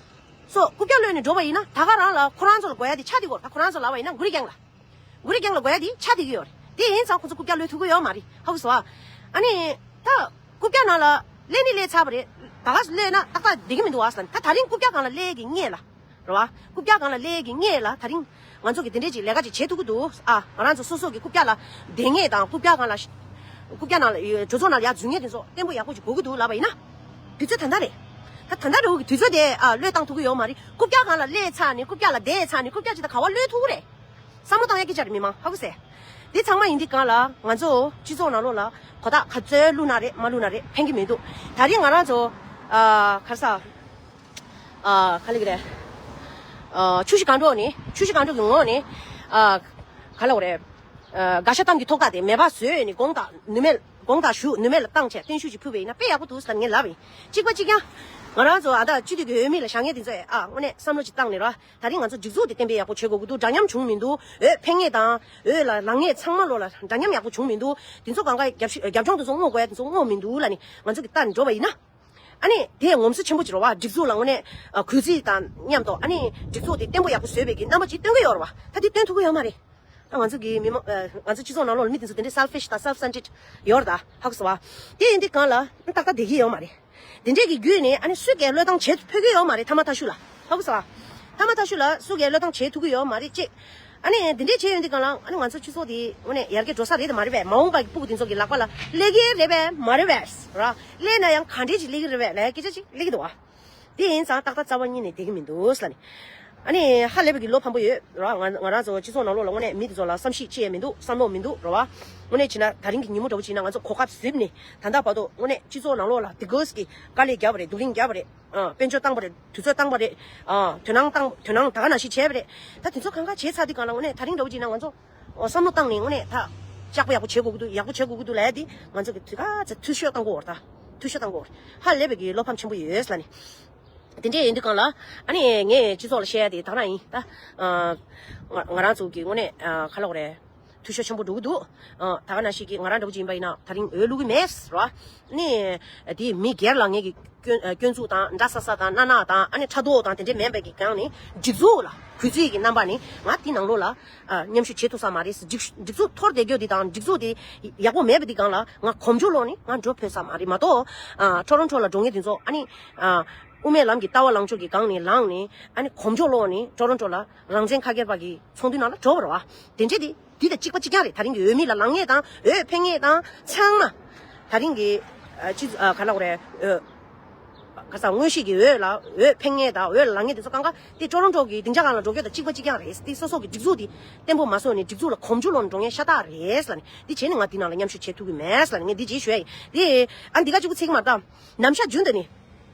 སོ་རྐུབ་བཀྱག་གློད་ནས་འགྲོ་བ་ཡིན་ན་ད་ག་རང་ལ་ཁོ་རང་ཚོ་ལ་དགོས་ཡ་དེ་ཆགས་བསྡད་ཀྱི་ཡོད་རེད། ད་ཁོ་རང་ཚོ་ལབ་པ་ཡིན་ན་གུ་རི་རྒྱང་ལ། གུ་རི་རྒྱང་ལ་དགོས་ཡ་དེ་ཆགས་བསྡད་ཀྱི་ཡོད་རེད། དེ་ཡིན་ཙང་ཁོ་ཚོ་རྐུབ་བཀྱག་གློད་ཐུབ་ཀྱི་ཡོད་མ་རེད། ཧ་གོ་སོང་ཨ། ཨ་ནི་ད་རྐུབ་བཀྱག་ནང་ལ་སླེབས་ནི་སླེབས་ཚར་བ་རེད། ད་ག་སླེབས་ན་ཏག་ཏག་བསྡད་ཀྱི་མི་འདུག་ཨ་ཟེར་ལབ་ནི། ད་ད་རིང་རྐུབ་བཀྱག་སྒང་ལ་སླེབས་ཀྱི་སྔོན་ལ། རེད་བ། རྐུབ་བཀྱག་སྒང་ལ་སླེབས་ཀྱི་སྔོན་ལ་ད་རིང་ང་ཚོ་གིས་དེ་འདྲས་ཅིག་ལས་ཀ་ཅིག་བྱེད་ཐུབ་ཀྱི་འདུག་ཨ། ང་རང་ཚོ་སོ་སོ་གི་རྐུབ་བཀྱག་ལ་བསྡད་མཁན་དང་། རྐུབ་བཀྱག་སྒང་ལ། རྐུབ་བཀྱག་ནང་ལ་གྲོས་ཚོགས་ནང་ལ་ཡར་འཛུལ་མཁན་དེ་ཚོ་བརྟན་པོ་ཡག་པོ་ཅིག་དགོས་ཀྱི་འདུག་ལབ་པ་ཡིན་ན། དུས་ཚོད་ད་ལྟ་རེད། ད་ད་ལྟ་འགྲོ་གི་དུས་ཚོད་དེ། ཨ། བློས་བཏང་ཐུབ་ཀྱི་ཡོད་མ་རེད། རྐུབ་བཀྱག་སྒང་ལ་སླེབས་ཚར་ནས་རྐུབ་བཀྱག་ལ་བསྡད་ཚར་ནས་རྐུབ་བཀྱག་ཅིག་ད་ག་བ་གློད་ཐུབ་ཀྱི་རེད། བསམ་བློ་བཏང་ཡ་སྐད་ཆ་རེད་མི་མང་། ཧ་གོ་སོང་ཨ། འདི་ཚང་མ་ཡིན་དུས་སྒང་ལ་ང་ཚོ་སྤྱི་ཚོགས་ནང་ལོགས་ལ་གོ་རྟོགས་ག་ཚོད་བླུགས་ན་རེད་མ་བླུགས་ན་རེད་ཕན་གྱི་མི་འདུག་ད་རིང་ང་རང་ཚོ། ཨ། ག་རེ་ཟ། ཨ། ག་ལབ་ཀྱི་རེད། ཨ། ཆུ་བཞི་སྒང་དྲུག་ནས། ཆུ་བཞི་སྒང་དྲུག་གི་ངོས་ནས། ཨ། ག་ལབ་དགོས་རེད། ཨ། དགའ་ཤ་གཏམ་གྱི་ཐོག་ཐག་དེ་མེད་པ་བཟོས་ནས་དགོངས་དག་ནུས་མེད། དགོངས་དག་ཞུ། ནུས་མེད་ལ་བཏང་བྱས་བརྟན་བཞུགས་ཅིག་ཕུལ་བ་ཡིན་ན་དཔེ་ཡག་པོ་འདུག་ཟེར་ངས་ལབ་པ་ཡིན། གཅིག་པ་གཅིག་རྐྱང་། ང་རང་ཚོ་ཨ་ད་སྤྱི་འཐུས་ཀྱི་འོས་མི་ལ་བཞེངས་མཁན་དེ་ཚོས། ཨ། དངོས་གནས་བསམ་བློ་ཅིག་བཏང་ནས་ར། ད་རིང་ང་ཚོ་སྒྲིག་འཛུགས་དེ་བརྟན་པོ་ཡག་པོ་བྱེད་དགོས་ཀྱི་འདུག་འདྲ་མཉམ་བྱུང་མི་འདུག་འོས་འཕེན་མཁན་དང་འོས་ལ་ལངས་མཁན་ཚང་མ་ལོ་ལ་འདྲ་མཉམ་ཡག་པོ་བྱུང་མི་འདུག་དེ་ཚོ་གང་ག་རྒྱབ་ཤི་རྒྱབ་ལྗོངས་དེ་ཚོ་བསྔོག་དགོས་ཡ་དེ་ཚོ་བསྔོག་མི་འདུག་ལབ་ནས་ང་ཚོ་གིས་བལྟས་ནས་འགྲོ་བ་ཡིན་ན། ཨ་ནི་དེ་ངོམ་སོ་ཆེན་པོ་ཅིག་རེད་བ། སྒྲིག་འཛུགས་ལ་དངོས་གནས་གུས་བརྩི་དང་མཉམ་དུ། ཨ་ནི་སྒྲིག་འཛུགས་དེ་བརྟན་པོ་ཡག་པོ་བཟོས་པའི་གི་རྣམ་པ་ཅིག་སྟོན་གྱི་ཡོད་རེད་བ། ད་དེ་སྟོན་ཐུབ་ཀྱི་ཡོད་མ་རེད། ད་ང་ཚོ་གི་མི་མང་། ཨ། ང་ཚོ་སྤྱི་ཚོགས་ནང་ལོགས་ལ་མི་དེ་ཚོ་དེ་འདྲའི་selfish་དང་self centered་ཡོད་རེད་ད། ཧ་གོ་སོང་བ། དེ་ཡིན་དུས་སྒང་ལ་ཏག་ཏག་བསྡད་ཀྱི་ཡོད་མ་རེད། དེ་འདྲས་ཀྱི་བརྒྱུད་ནས་ཨ་ནི་སུས་ཀྱང་བློས་བཏང་བྱེད་ཕོད་ཀྱི་ཡོད་མ་རེད། ཐ་མ་ཐ་ཤུ་ལ། ཧ་གོ་སོང་ཨ། ཐ་མ་ཐ་ཤུ་ལ་སུ་གིས་བློས་བཏང་བྱེད་ཐུབ་ཀྱི་ཡོད་མ་རེད་ཅེས། ཨ་ནི་འདི་འདྲས་བྱས་ཡོང་དུས་སྒང་ལ་ཨ་ནི་ང་ཚོ་སྤྱི་ཚོགས་འདི་དངོས་གནས་ཡར་རྒྱས་འགྲོ་ས་རེད་དམ་མ་རེད་པས། མ་འོངས་པ་གི་ཕྲུ་གུ་འདི་ཚོ་གི་ལག་པ་ལ་སླེབས་ཀྱི་རེད་པས་མ་རེད་པས་ར། སླེབས་ན་ཡང་ག་འདྲས་ཅིག་སླེབས་ཀྱི་རེད་པས་ལབ་སྐད་ཆ་ཅིག་སླེབས་ཀྱི་འདུག་བ། དེ་ཡིན་ཙང་ཏག་ཏག་རྩ་བ་ཉིད་ནས་བསྡད་ཀྱི་མི་འདུག་ཟེར་ནས། ཨ་ནི་ཧ་ལས་པའི་གི་བློ་ཕམ་པོ་ཡོད་ར། ང་ང་རང་ཚོ་སྤྱི་ཚོགས་ནང་ལོགས་ལ་དངོས་གནས་མི་འདི་ཚོ་ལ་བསམ་ཤེས་ཅི་ཡང་མི་འདུག་བསམ་བློ་མི་འདུག་ར་བ། དངོས་གནས་བྱས་ན་ད་རིང་གི་ཉིན་མོ་འདྲ་བོ་བྱས་ན་ང་ཚོ་གོ་སྐབས་ཟིན་ནས་ད་ལྟ་བར་དུ་དངོས་གནས་སྤྱི་ཚོགས་ནང་ལོགས་ལ་དེ་གོས་ཀྱི་དཀའ་ལས་བརྒྱབ་པ་རེད། སྡུག་རིང་བརྒྱབ་པ་རེད། ཨ། དཔལ་འབྱོར་བཏང་པ་རེད། དུས་ཚོད་བཏང་པ་རེད། ཨ། དོ་སྣང་བཏང་། དོ་སྣང་ད་ག་ནང་བཞིན་བྱས་པ་རེད། ད་དེ་ཚོ་གང་ག་བྱས་ཚར་དུས་སྒང་ལ་དངོས་གནས་ད་རིང་འདྲ་བོ་བྱས་ན་ང་ཚོ་བསམ་བློ་བཏང་ནས་དངོས་གནས་ད་ལྕགས་པོ་ཡག་པོ་བྱེད་དགོས་ཀྱི་འདུག་ཡག་པོ་བྱེད་དགོས་ཀྱི་འདུག་ལབ་ཡ་དེ་ང་ཚོ་གི་དུས་ག་ཚོད་འཐུས་ཤོར་བཏང་གི་ཡོད་རེད་ད། འཐུས་ཤོར་བཏང་གི་ཡོད་རེད། ཧ་ལས་པའི་གི་བློ་ཕམ་ཆེན་པོ་ཡོད་ཟེར་ལབ་ནས། དེ་འདྲས་ཡིན་དུས་སྒང་ལ་ཨ་ནི་ངས་སྤྱི་ཚོགས་ལ་བཤད་ཡ་དེ་ད་ག་རང་ཡིན་ད། ཨ། ང་ང་རང་ཚོ་གི་དངོས་གནས། ཨ། ག་ལབ་དགོས་རེད། འཐུས་ཤོར་ཆེན་པོ་འགྲོ་གི་འདུག་ཨ། ད་ག་ནང་བཞིན་གྱི་ང་རང་འདྲ་བོ་ཅིག་ཡིན་པ་ཡིན་ན་ད་རིང་འོས་བླུག་གི་མེད་ར། ནི་དེ་མི་སྒེར་ལ་ངེད་ཀྱི་སྐྱོན་སྐྱོན་འཛུགས་དང་འདྲ་ས་ས་དང་སྣ་ནག་དང་ཨ་ནི་ཕྲག་དོག་དང་དེ་འདྲས་མེད་པའི་གི་སྒང་ནས་སྒྲིག་འཛུགས་ལ་གུས་བརྩི་གི་རྣམ་པ་ནས་ང་དེ་ནང་ལོགས་ལ། ཨ། མཉམ་ཞུགས་བྱེད་ཐུབ་ས་མ་རེད། སྒྲིག་སྒྲིག་འཛུགས་འཐོར་བསྡད་རྒྱུ་དེ་དང་སྒྲིག་འཛུགས་དེ་ཡག་པོ་མེད་པ་དེ་སྒང་ལ་ང་གོམ་བགྲོད་ལོག་ནས་ང་འགྲོ་ཕོད་ས་མ་རེད་མ་གཏོགས། ཨ། ཊོ་རོན་ཊོ་ལ་འགྲོ་མཁན་དེ་ཚོ་ཨ་ནི། ཨ། དབུ་མའི་ལམ་གྱི་ལྟ་བ་ལངས་ཕྱོགས་ཀྱི་སྒང་ནས་ལངས་ནས་ཨ་ནི་གོམ་བགྲོད་ལོག་ནས་ཊོ་རོན་ཊོ་ལ་རང་བཙན་ཁ་སྒེར་པ་གི་ཚོགས་འདུའི་ནང་ལ་འགྲོ་བ་རེད་བ། དེ་འདྲས་དེ། དེ་དང་གཅིག་པ་གཅིག་རྐྱང་རེད། ད་རིང་གི་འོས་མི་ལ་ལངས་མཁན་དང་འོས་འཕེན་མཁན་དང་ཚང་མ། ད་རིང་གི། ཨ། སྤྱི། ཨ། ག་ལབ་དགོས་རེད། ཨ། ཁ་སང་དངོས་གཞི་གི་འོས་ལ་འོས་འཕེན་མཁན་དང་འོས་ལ་ལངས་མཁན་དེ་ཚོ་གང་ག་དེ་ཀྲོ་རོན་ཀྲོ་གི་སྡིངས་ཆ་སྒང་ལ་འགྲོ་རྒྱུ་དང་གཅིག་པ་གཅིག་རྐྱང་རེད། དེ་སོ་སོ་གི་སྒྲིག་འཛུགས་དེ་བརྟན་པོ་མ་བཟོས་ནས་སྒྲིག་འཛུགས་ལ་གོམ་བགྲོད་ལོག་འགྲོ་མཁན་ཤ་སྟག་རེད་ལབ་ནས། དེ་བྱས་ནས་ང་དེ་ནང་ལ་མཉམ་ཞུགས་བྱེད་ཐུབ་ཀྱི་མེད་ལབ་ནས་ངས་འདི་བྱེད་ཞུ་ཡ་ཡིན། དེ་ཨ་འདི་ག་གཅིག་པུ་ཚིག་མ་བཏང་། ནམ་ཞག་རྒྱུན་དུ་ནི།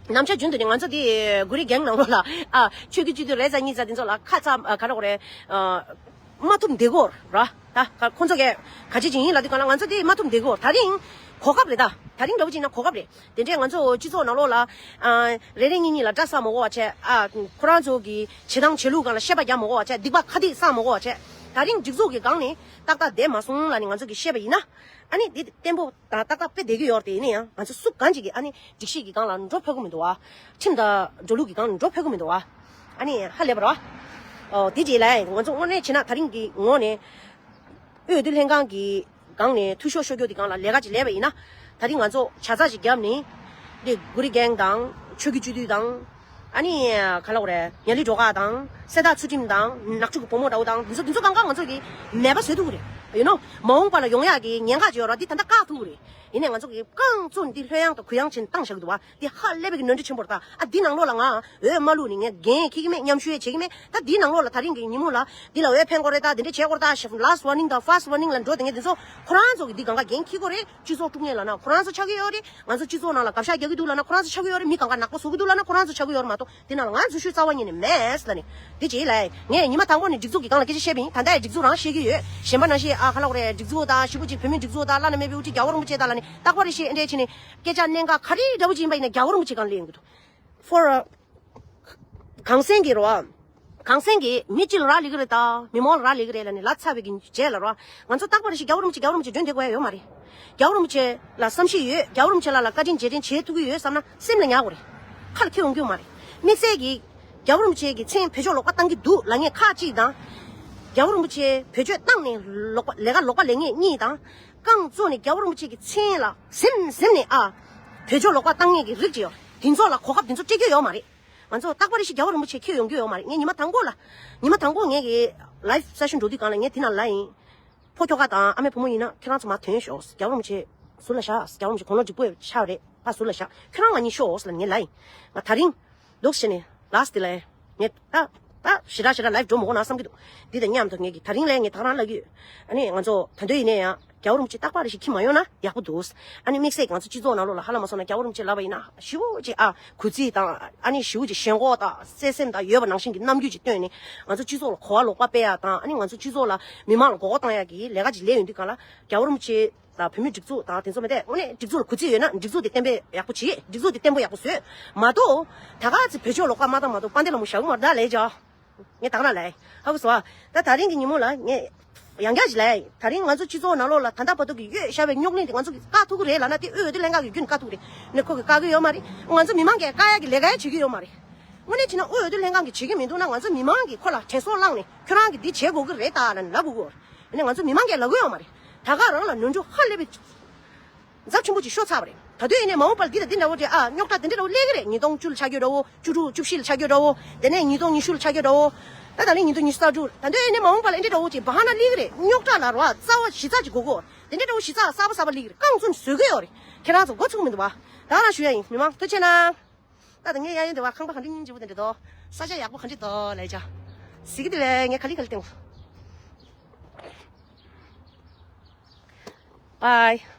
ནམ་ཞག་རྒྱུན་དུ་ནི་ང་ཚོ་དེ་གུ་རི་གེང་ནང་ལོགས་ལ་ཨ་ཆོས་ཀྱི་སྤྱི་འཐུས་རེ་ཟ་གཉིས་ཟ་དེ་ཚོ་ལ་ཁ་ཚ་ཨ་ག་རེ་གོ་རེད། ཨ་མ་ཐུབ་འདེད་གོ་ར། ད་ཁོ་ཚོ་གས་ག་ཅི་ཅིག་ཡིན་ལབ་དུས་གང་ལ་ང་ཚོ་དེ་མ་ཐུབ་འདེད་གོ། ད་རིང་གོ་སྐབས་རེད། ད་ད་རིང་འདྲ་པོ་ཅིག་ན་གོ་སྐབས་རེད། དེ་འདྲས་ང་ཚོ་སྤྱི་ཚོགས་ནང་ལོགས་ལ་ཨ་རེ་རེ་གཉིས་གཉིས་ལ་སྐྲ་བསགས་མ་དགོས་པ་བྱས། ཨ་ཁོ་རང་ཚོ་གི་བྱེད་སྟངས་བྱེད་ལུགས་སྒང་ལ་བཤད་པ་རྒྱག་མ་དགོས་པ་བྱས། སྡིག་པ་ཁ་སྡིག་བསགས་མ་དགོས་པ་བྱས། ད་རིང་སྒྲིག་འཛུགས་ཀྱི་སྒང་ནས་ཏག་ཏག་བསྡད་མ་སོང་ལབ་ནས་ང་ཚོ་གིས་བཤད་པ་ཡིན་ན། ཨ་ནི་འདི་བརྟན་པོ་དང་ཏག་ཏག་དཔེ་བསྡད་ཀྱི་ཡོད་རེད། དེ་ཡིན་ན་ཡང་ང་ཚོ་སུ་གང་ཅིག་གིས་ཨ་ནི་སྒྲིག་གཞི་གི་སྒང་ལ་འགྲོ་ཕོད་ཀྱི་མི་འདུག་བ། ཁྲིམས་དང་འགྲོ་ལུགས་ཀྱི་སྒང་ལ་འགྲོ་ཕོད་ཀྱི་མི་འདུག་བ། ཨ་ནི་ཧ་ལས་པ་རེད་བ། ཨོ་དེ་རྗེས་ལ་ང་ཚོ་དངོས་གནས་བྱས་ན་ད་རིང་གི་ངོས་ནས་འོས་བསྡུ་ལྷན་ཁང་གི་སྒང་ནས་འཐུས་ཤོར་ཤོར་རྒྱུ་དེ་སྒང་ལ་ལས་ཀ་ཅིག་ལས་པ་ཡིན་ན། ད་རིང་ང་ཚོ་ཇ་ཚགས་ཅིག་བརྒྱབ་ནས་འདི་གུ་རི་གེང་དང་ཆོས་ཀྱི་སྤྱི་འཐུས་དང་། ཨ་ནི་ག་ལབ་དགོས་རེད། ཉ་ལི་སྒྲོལ་དཀར་དང་གསེར་རྟ་ཚུལ་ཁྲིམས་དང་ནག་ཕྱུག་གི་བུ་མོ་འདྲ་བོ་དང་འདི་ཚོ་འདི་ཚོ་གང་ག་ང་ཚོ་གིས་མེད་པ་བཟོ་ཐུབ་ཀྱི་རེད། ཡོ་ནོ། མ་འོངས་པ་ལ་ཡོང་ཡག་གི་ཉེན་ཁ་ཅིག་ཡོད་ར། འདི་ད་ལྟ་བཀག་ཐུབ་ཀྱི་རེད། ཡིན་ནའི་ང་ཚོ་གིས་རྐང་བཙུགས་ནས་འདི་ལྷོད་ཡངས་དང་གུ་ཡངས་བྱས་ནས་བཏང་བཞག་གི་འདུག་བ། འདི་ཧ་ལས་པའི་གི་ནོར་འཁྲུལ་ཆེན་པོ་རེད། ད་ཨ་འདི་ནང་ལོགས་ལ་ང་འོས་མ་བླུགས་ནས་ངས་འགན་འཁྱེར་གྱི་མེད། མཉམ་ཞུགས་ཡས་བྱེད་ཀྱི་མེད། ད་འདི་ནང་ལོགས་ལ་ད་རིང་གི་ཉིན་མོ་ལ་འདི་ལ་འོས་འཕེན་དགོས་རེད། ད་འདི་འདྲ་བྱེད་དགོས་རེད། ད་ལཱསི་ཝར་ནིང་དང་ཕར་སི་ཊི་ཝར་ནིང་ལ་འགྲོ་དེ་ངས་འདི་ཚོ་ཁོ་རང་ཚོ་གིས་འདི་གང་ག་འགན་འཁྱེར་དགོས་རེད། སྤྱི་ཚོགས་དཀྲུག་མཁན་ལབ་ན་ཁོ་རང་ཚོ་ཆགས་ཀྱི་ཡོད་རེད། ང་ཚོ་སྤྱི་ཚོགས་ནང་ལ་དགག་བཞག་རྒྱག་གི་འདུག་ལབ་ན་ཁོ་རང་ཚོ་ཆགས་ཀྱི་ཡོད་རེད། མི་གང་ག་ནག་པོ་བཟོ་གི་འདུག་ལབ་ན་ཁོ་རང་ཚོ་ཆགས་ཀྱི་ཡོད་རེད་མ་གཏོགས། དེ་ནང་ལ་ང་འཛུལ་ཞུགས་རྩ་བ་ཉིད་ནས་མེད་ལབ་ནས། དེ་རྗེས་ལ་ངས་ཉི་མ་དང་པོ་ནས་སྒྲིག་འཛུགས་ཀྱི་སྒང་ལ་སྐད་ཆ་བཤད་པ་ཡིན། ད་ལྟ་ཡང་སྒྲིག་འཛུགས་རང་བཤད་ཀྱི་ཡོད། གཞན་པ་ནང་བཞིན་ཨ་ག་ལབ་དགོས་རེད། སྒྲིག་འཛུགས་དང་ཞེ་པོ་ཅིག་བོད་མིའི་སྒྲིག་འཛུགས་དང་བླ་ན་མེད་པའི་དབུ་ཁྲིད་རྒྱལ་བ་རིན་པོ་ཆེ་དང་ལབ་ནས་རྟག་པར་བཤད་འདྲ་བྱས་ནས་སྐད་ཆ་གནད་འགག་ག་རེ་འདྲ་བོ་ཅིག་ཡིན་པ་ཡིན་ན་རྒྱལ་བ་རིན་པོ་ཆེ་སྒང་ལ་སླེབས་ཡོང་གི་འདུག For a གངས་སེང་གི་རེད་བ། གངས་སེང་གི་མི་གཅིག་ལ་རག་ལས་ཀྱི་རེད། ད་མི་མང་ལ་རག་ལས་ཀྱི་རེད་ལབ་ནས་ལབ་ཚར་བའི་གི་རྗེས་ལ་རེད་བ། ང་ཚོ་རྟག་པར་ཞིག་རྒྱལ་བ་རིན་པོ་ཆེ་རྒྱལ་བ་རིན་པོ་ཆེ་འགྲོ་བསྡད་དགོས་ཡ་ཡོད་མ་རེད། རྒྱལ་བ་རིན་པོ་ཆེ་ལ་བསམ་ཤེས་ཡོད། རྒྱལ་བ་རིན་པོ་ཆེ་ལ་ལ་བཀའ་དྲིན་རྗེས་དྲན་བྱེད་ཐུབ་ཀྱི་ཡོད་བསམ་ན་སེམས་ལ་ཉར་དགོས་རེད། ཁ་ལ་འཁྱེར་ཡོང་རྒྱུ་མ་རེད། དམིགས་བསལ་གྱིས་རྒྱལ་བ་རིན་པོ་ཆེ་གི་མཚན་བེད་སྤྱོད་ལོག་པ་བཏང་གི་འདུག་ལབ་མཁན་ཁག་ཅིག་དང་། རྒྱལ་བ་རིན་པོ་ཆེ་བེད་སྤྱོད་བཏང་ནས་ལོག་པ་ལས་ཀ་ལོག་པ་ལས་མཁན་གཉིས་དང་། རྐང་བཙུགས་ནས་རྒྱལ་བ་རིན་པོ་ཆེ་གི་མཚན་ལ་ཟིམ་ཟིམ་ནས་ཨ་བེད་སྤྱོད་ལོག་པ་བཏང་མཁན་གྱི་རིགས་ཅིག་ཡོད། དེ་ཚོ་ལ་གོ་སྐབས་དེ་ཚོ་སྤྲད་རྒྱུ་ཡོད་མ་རེད། ང་ཚོ་རྟག་པར་ཞིག་རྒྱལ་བ་རིན་པོ་ཆེ་འཁྱེར་ཡོང་རྒྱུ་ཡོད་མ་རེད། ངས་ཉི་མ་དང་པོ་ལ། ཉི་མ་དང་པོ་ངས་ཀྱི་live session འགྲོ་དུས་སྒང་ལ་ངས་དེ་ནང་ལབ་ཡིན། ཕོ་ཁྱོ་ག་དང་ཨ་མའི་བུ་མོ་ཡིན་ན་ཁྱེད་རང་ཚོ་མར་ཐོན་ཤོག། རྒྱལ་བ་རིན་པོ་ཆེ་ཟུར་ལ་བཞག། རྒྱལ་བ་རིན་པོ་ཆེ་དགུང་ལོ་འཇིགས་པོ་ཆགས་རེད། ཕར་ཟུར་ལ་བཞག། ཁྱོད་རང་ང་གཉིས་ཤོག་ཟེར་ལབ་ངས་ལབ་ཡིན། ང་ད་རིང་འདུག་བྱས་ནས་last་དེ་ལ་ངས་ད་ད་ཞེ་དྲག་ཞེ་དྲག་live་འགྲོ་མི་དགོས་ན་བསམ་གྱི་འདུག། འདི་དང་མཉམ་དུ་ངས་ཀྱི་ད་རིང་ལ་ངས་ད་རང་ལབ་ཀྱི་ཡོད། ཨ་ནི་ང་ཚོ་ད་འདོད་ཡིན་ནའི་ཡང་རྒྱལ་བ་རིན་པོ་ཆེ་རྟག་པར་ཞིག་འཁྱེར་མ་ཡོང་ན་ཡག་པོ་འདུག། ཨ་ནི་དམིགས་བསལ་ང་ཚོ་སྤྱི་ཚོགས་ནང་ལོགས་ལ་ཧ་ལམ་མ་སོང་ན་རྒྱལ་བ་རིན་པོ་ཆེ་ལབ་པ་ཡིན་ན་ཞེ་པོ་ཅིག་ཨ་གུས་བརྩི་དང་ཨ་ནི་ཞེ་པོ་ཅིག་ཞེན་ཁོག་དང་བརྩེ་སེམས་དང་ཡོད་པ་ནང་བཞིན་གྱི་རྣམ་འགྱུར་ཅིག་སྟོན་ནས་ང་ཚོ་སྤྱི་ཚོགས་ལ་གོ་བ་ལོག་པ་སྤེལ་ཡག་དང་ཨ་ནི་ང་ཚོ་སྤྱི་ཚོགས་ལ་མི་མང་ལ་མགོ་སྐོར་བཏང་ཡག་གི་ལས་ཀ་ཅིག་ལས་ཡོང་དུས་སྒང་ལ་རྒྱལ་བ་རིན་པོ་ཆེ་དང་བོད་མིའི་སྒྲིག་འཛུགས་དང་དེ་ཚོ་མི་འདུག། དངོས་གནས་སྒྲིག་འཛུགས་ལ་གུས་བརྩི་ཡོད་ན་སྒྲིག་འཛུགས་དེ་བརྟན་པོ་ཡག་པོ་བྱེད། སྒྲིག་འཛུགས་དེ་བརྟན་པོ་ཡག་པོ་བཟོས་མ་གཏོགས། ད་ག་ཚེ་བེད་སྤྱོད་ལོག་པ་མ་བཏང་མ་གཏོགས་དཔལ་ལྡན་ལྷ་མོ་ཞྭ་དགུ་མར་བདའ་ལས་བྱ། ངས་ད་ག་རང་ལབ་ཡིན། ཧ་གོ་སོང་ཨ། ད་ད་རིང་གི་ཉིན་མོ་ལ་ངས་ཡང་བསྐྱར་ཅིག་ལབ་ཡིན། ད་རིང་ང་ཚོ་སྤྱི་ཚོགས་ནང་ལོགས་ལ་ད་ལྟ་བར་དུ་གི་ཡོད་བཞག་པའི་རྙོག་གླེང་དེ་ང་ཚོ་གིས་བཀག་ཐུབ་ཀྱི་རེད་ལབ་ན་དེ་དབུས་འོས་བསྡུ་ལྷན་ཁང་གིས་རྒྱུན་བཀག་ཐུབ་ཀྱི་རེད། ནས་ཁོ་གིས་བཀག་གི་ཡོད་མ་རེད། ང་ཚོ་མི་མང་གིས་བཀག་ཡག་གི་ལས་ཀ་ཡང་བྱེད་ཀྱི་ཡོད་མ་རེད། དངོས་གནས་བྱས་ན་དབུས་འོས་བསྡུ་ལྷན་ཁང་གིས་བྱེད་ཀྱི་མི་འདུག་ན་ང་ཚོ་མི་མང་གིས་ཁོ་ལ་དྲན་གསོ་བསླངས་ནས་ཁྱོད་རང་གིས་འདི་བྱེད་དགོས་ཀྱི་རེད་ད་ལབ་ནས་ལབ་དགོས་ཀྱི་ཡོད་རེད། ཡིན་ནའི་ང་ཚོ་མི་མང་གིས་ལབ་ཀྱི་ཡོད་མ་རེད། ད་ག་རང་ལ་ནོར་འཁྲུལ་ཧ་ལས་པའི་ཚབས་ཆེན་པོ་ཅིག་ཤོར་ཚར་བ་རེད། ད་དུང་ཡིན་ནའི་མ་འོངས་པར་འདི་དང་འདི་འདྲ་བོ་རེད་ཨ། རྙོག་དྲ་དེ་འདྲ་འདྲ་བོ་སླེབས་ཀྱི་རེད། ཉིས་སྟོང་བཅུ་ལ་ཆགས་རྒྱུ་འདྲ་བོ། བཅུ་དྲུག་བཅུ་བཞི་ལ་ཆགས་རྒྱུ་འདྲ་བོ། དེ་ནས་ཉིས་སྟོང་ཉི་ཤུ་ལ་ཆགས་རྒྱུ་འདྲ་བོ། ད་ད་ནི་ཉིས་སྟོང་ཉི་ཤུ་རྩ་དྲུག་ད་དུང་ཡིན་ནའི་མ་འོངས་པ་ལ་འདི་འདྲ་བོ་ཅིག་བ་ཧ་ན་སླེབས་ཀྱི་རེད། རྙོག་དྲ་ལ་རོ་རྩ་བ་གཞི་རྩ་ཅིག་དགོས་ཀྱི་ཡོད་རེད། དེ་འདྲ་འདྲ་བོ་གཞི་རྩ་གསར་པ་གསར་པ་སླེབས་ཀྱི་རེད། རྐང་བཙུགས་ནས་བཟོ་གི་ཡོད་རེད། ཁྱེད་རང་ཚོ་མགོ་ཚོས་མི་འདུག་བ། ད་རང་ཞུ་ཡ་ཡིན། མི་མང་ཐུགས་རྗེ་གནང་། ད་ད་ངས་གཡས་གཡོན་དེ་བ་ཁང་པ་ག་འདྲ་སྙིང་རྗེ་པོ་དེ་འདྲ་འདུག། ས་ཆ་ཡག་པོ་ག་འདྲ་འདུག་ལབ་ཡ་ཅིག་ཟེར་གི་འདུག་པས། ངས་ག་ལེ་ག་ལེ་བསྟན། Bye།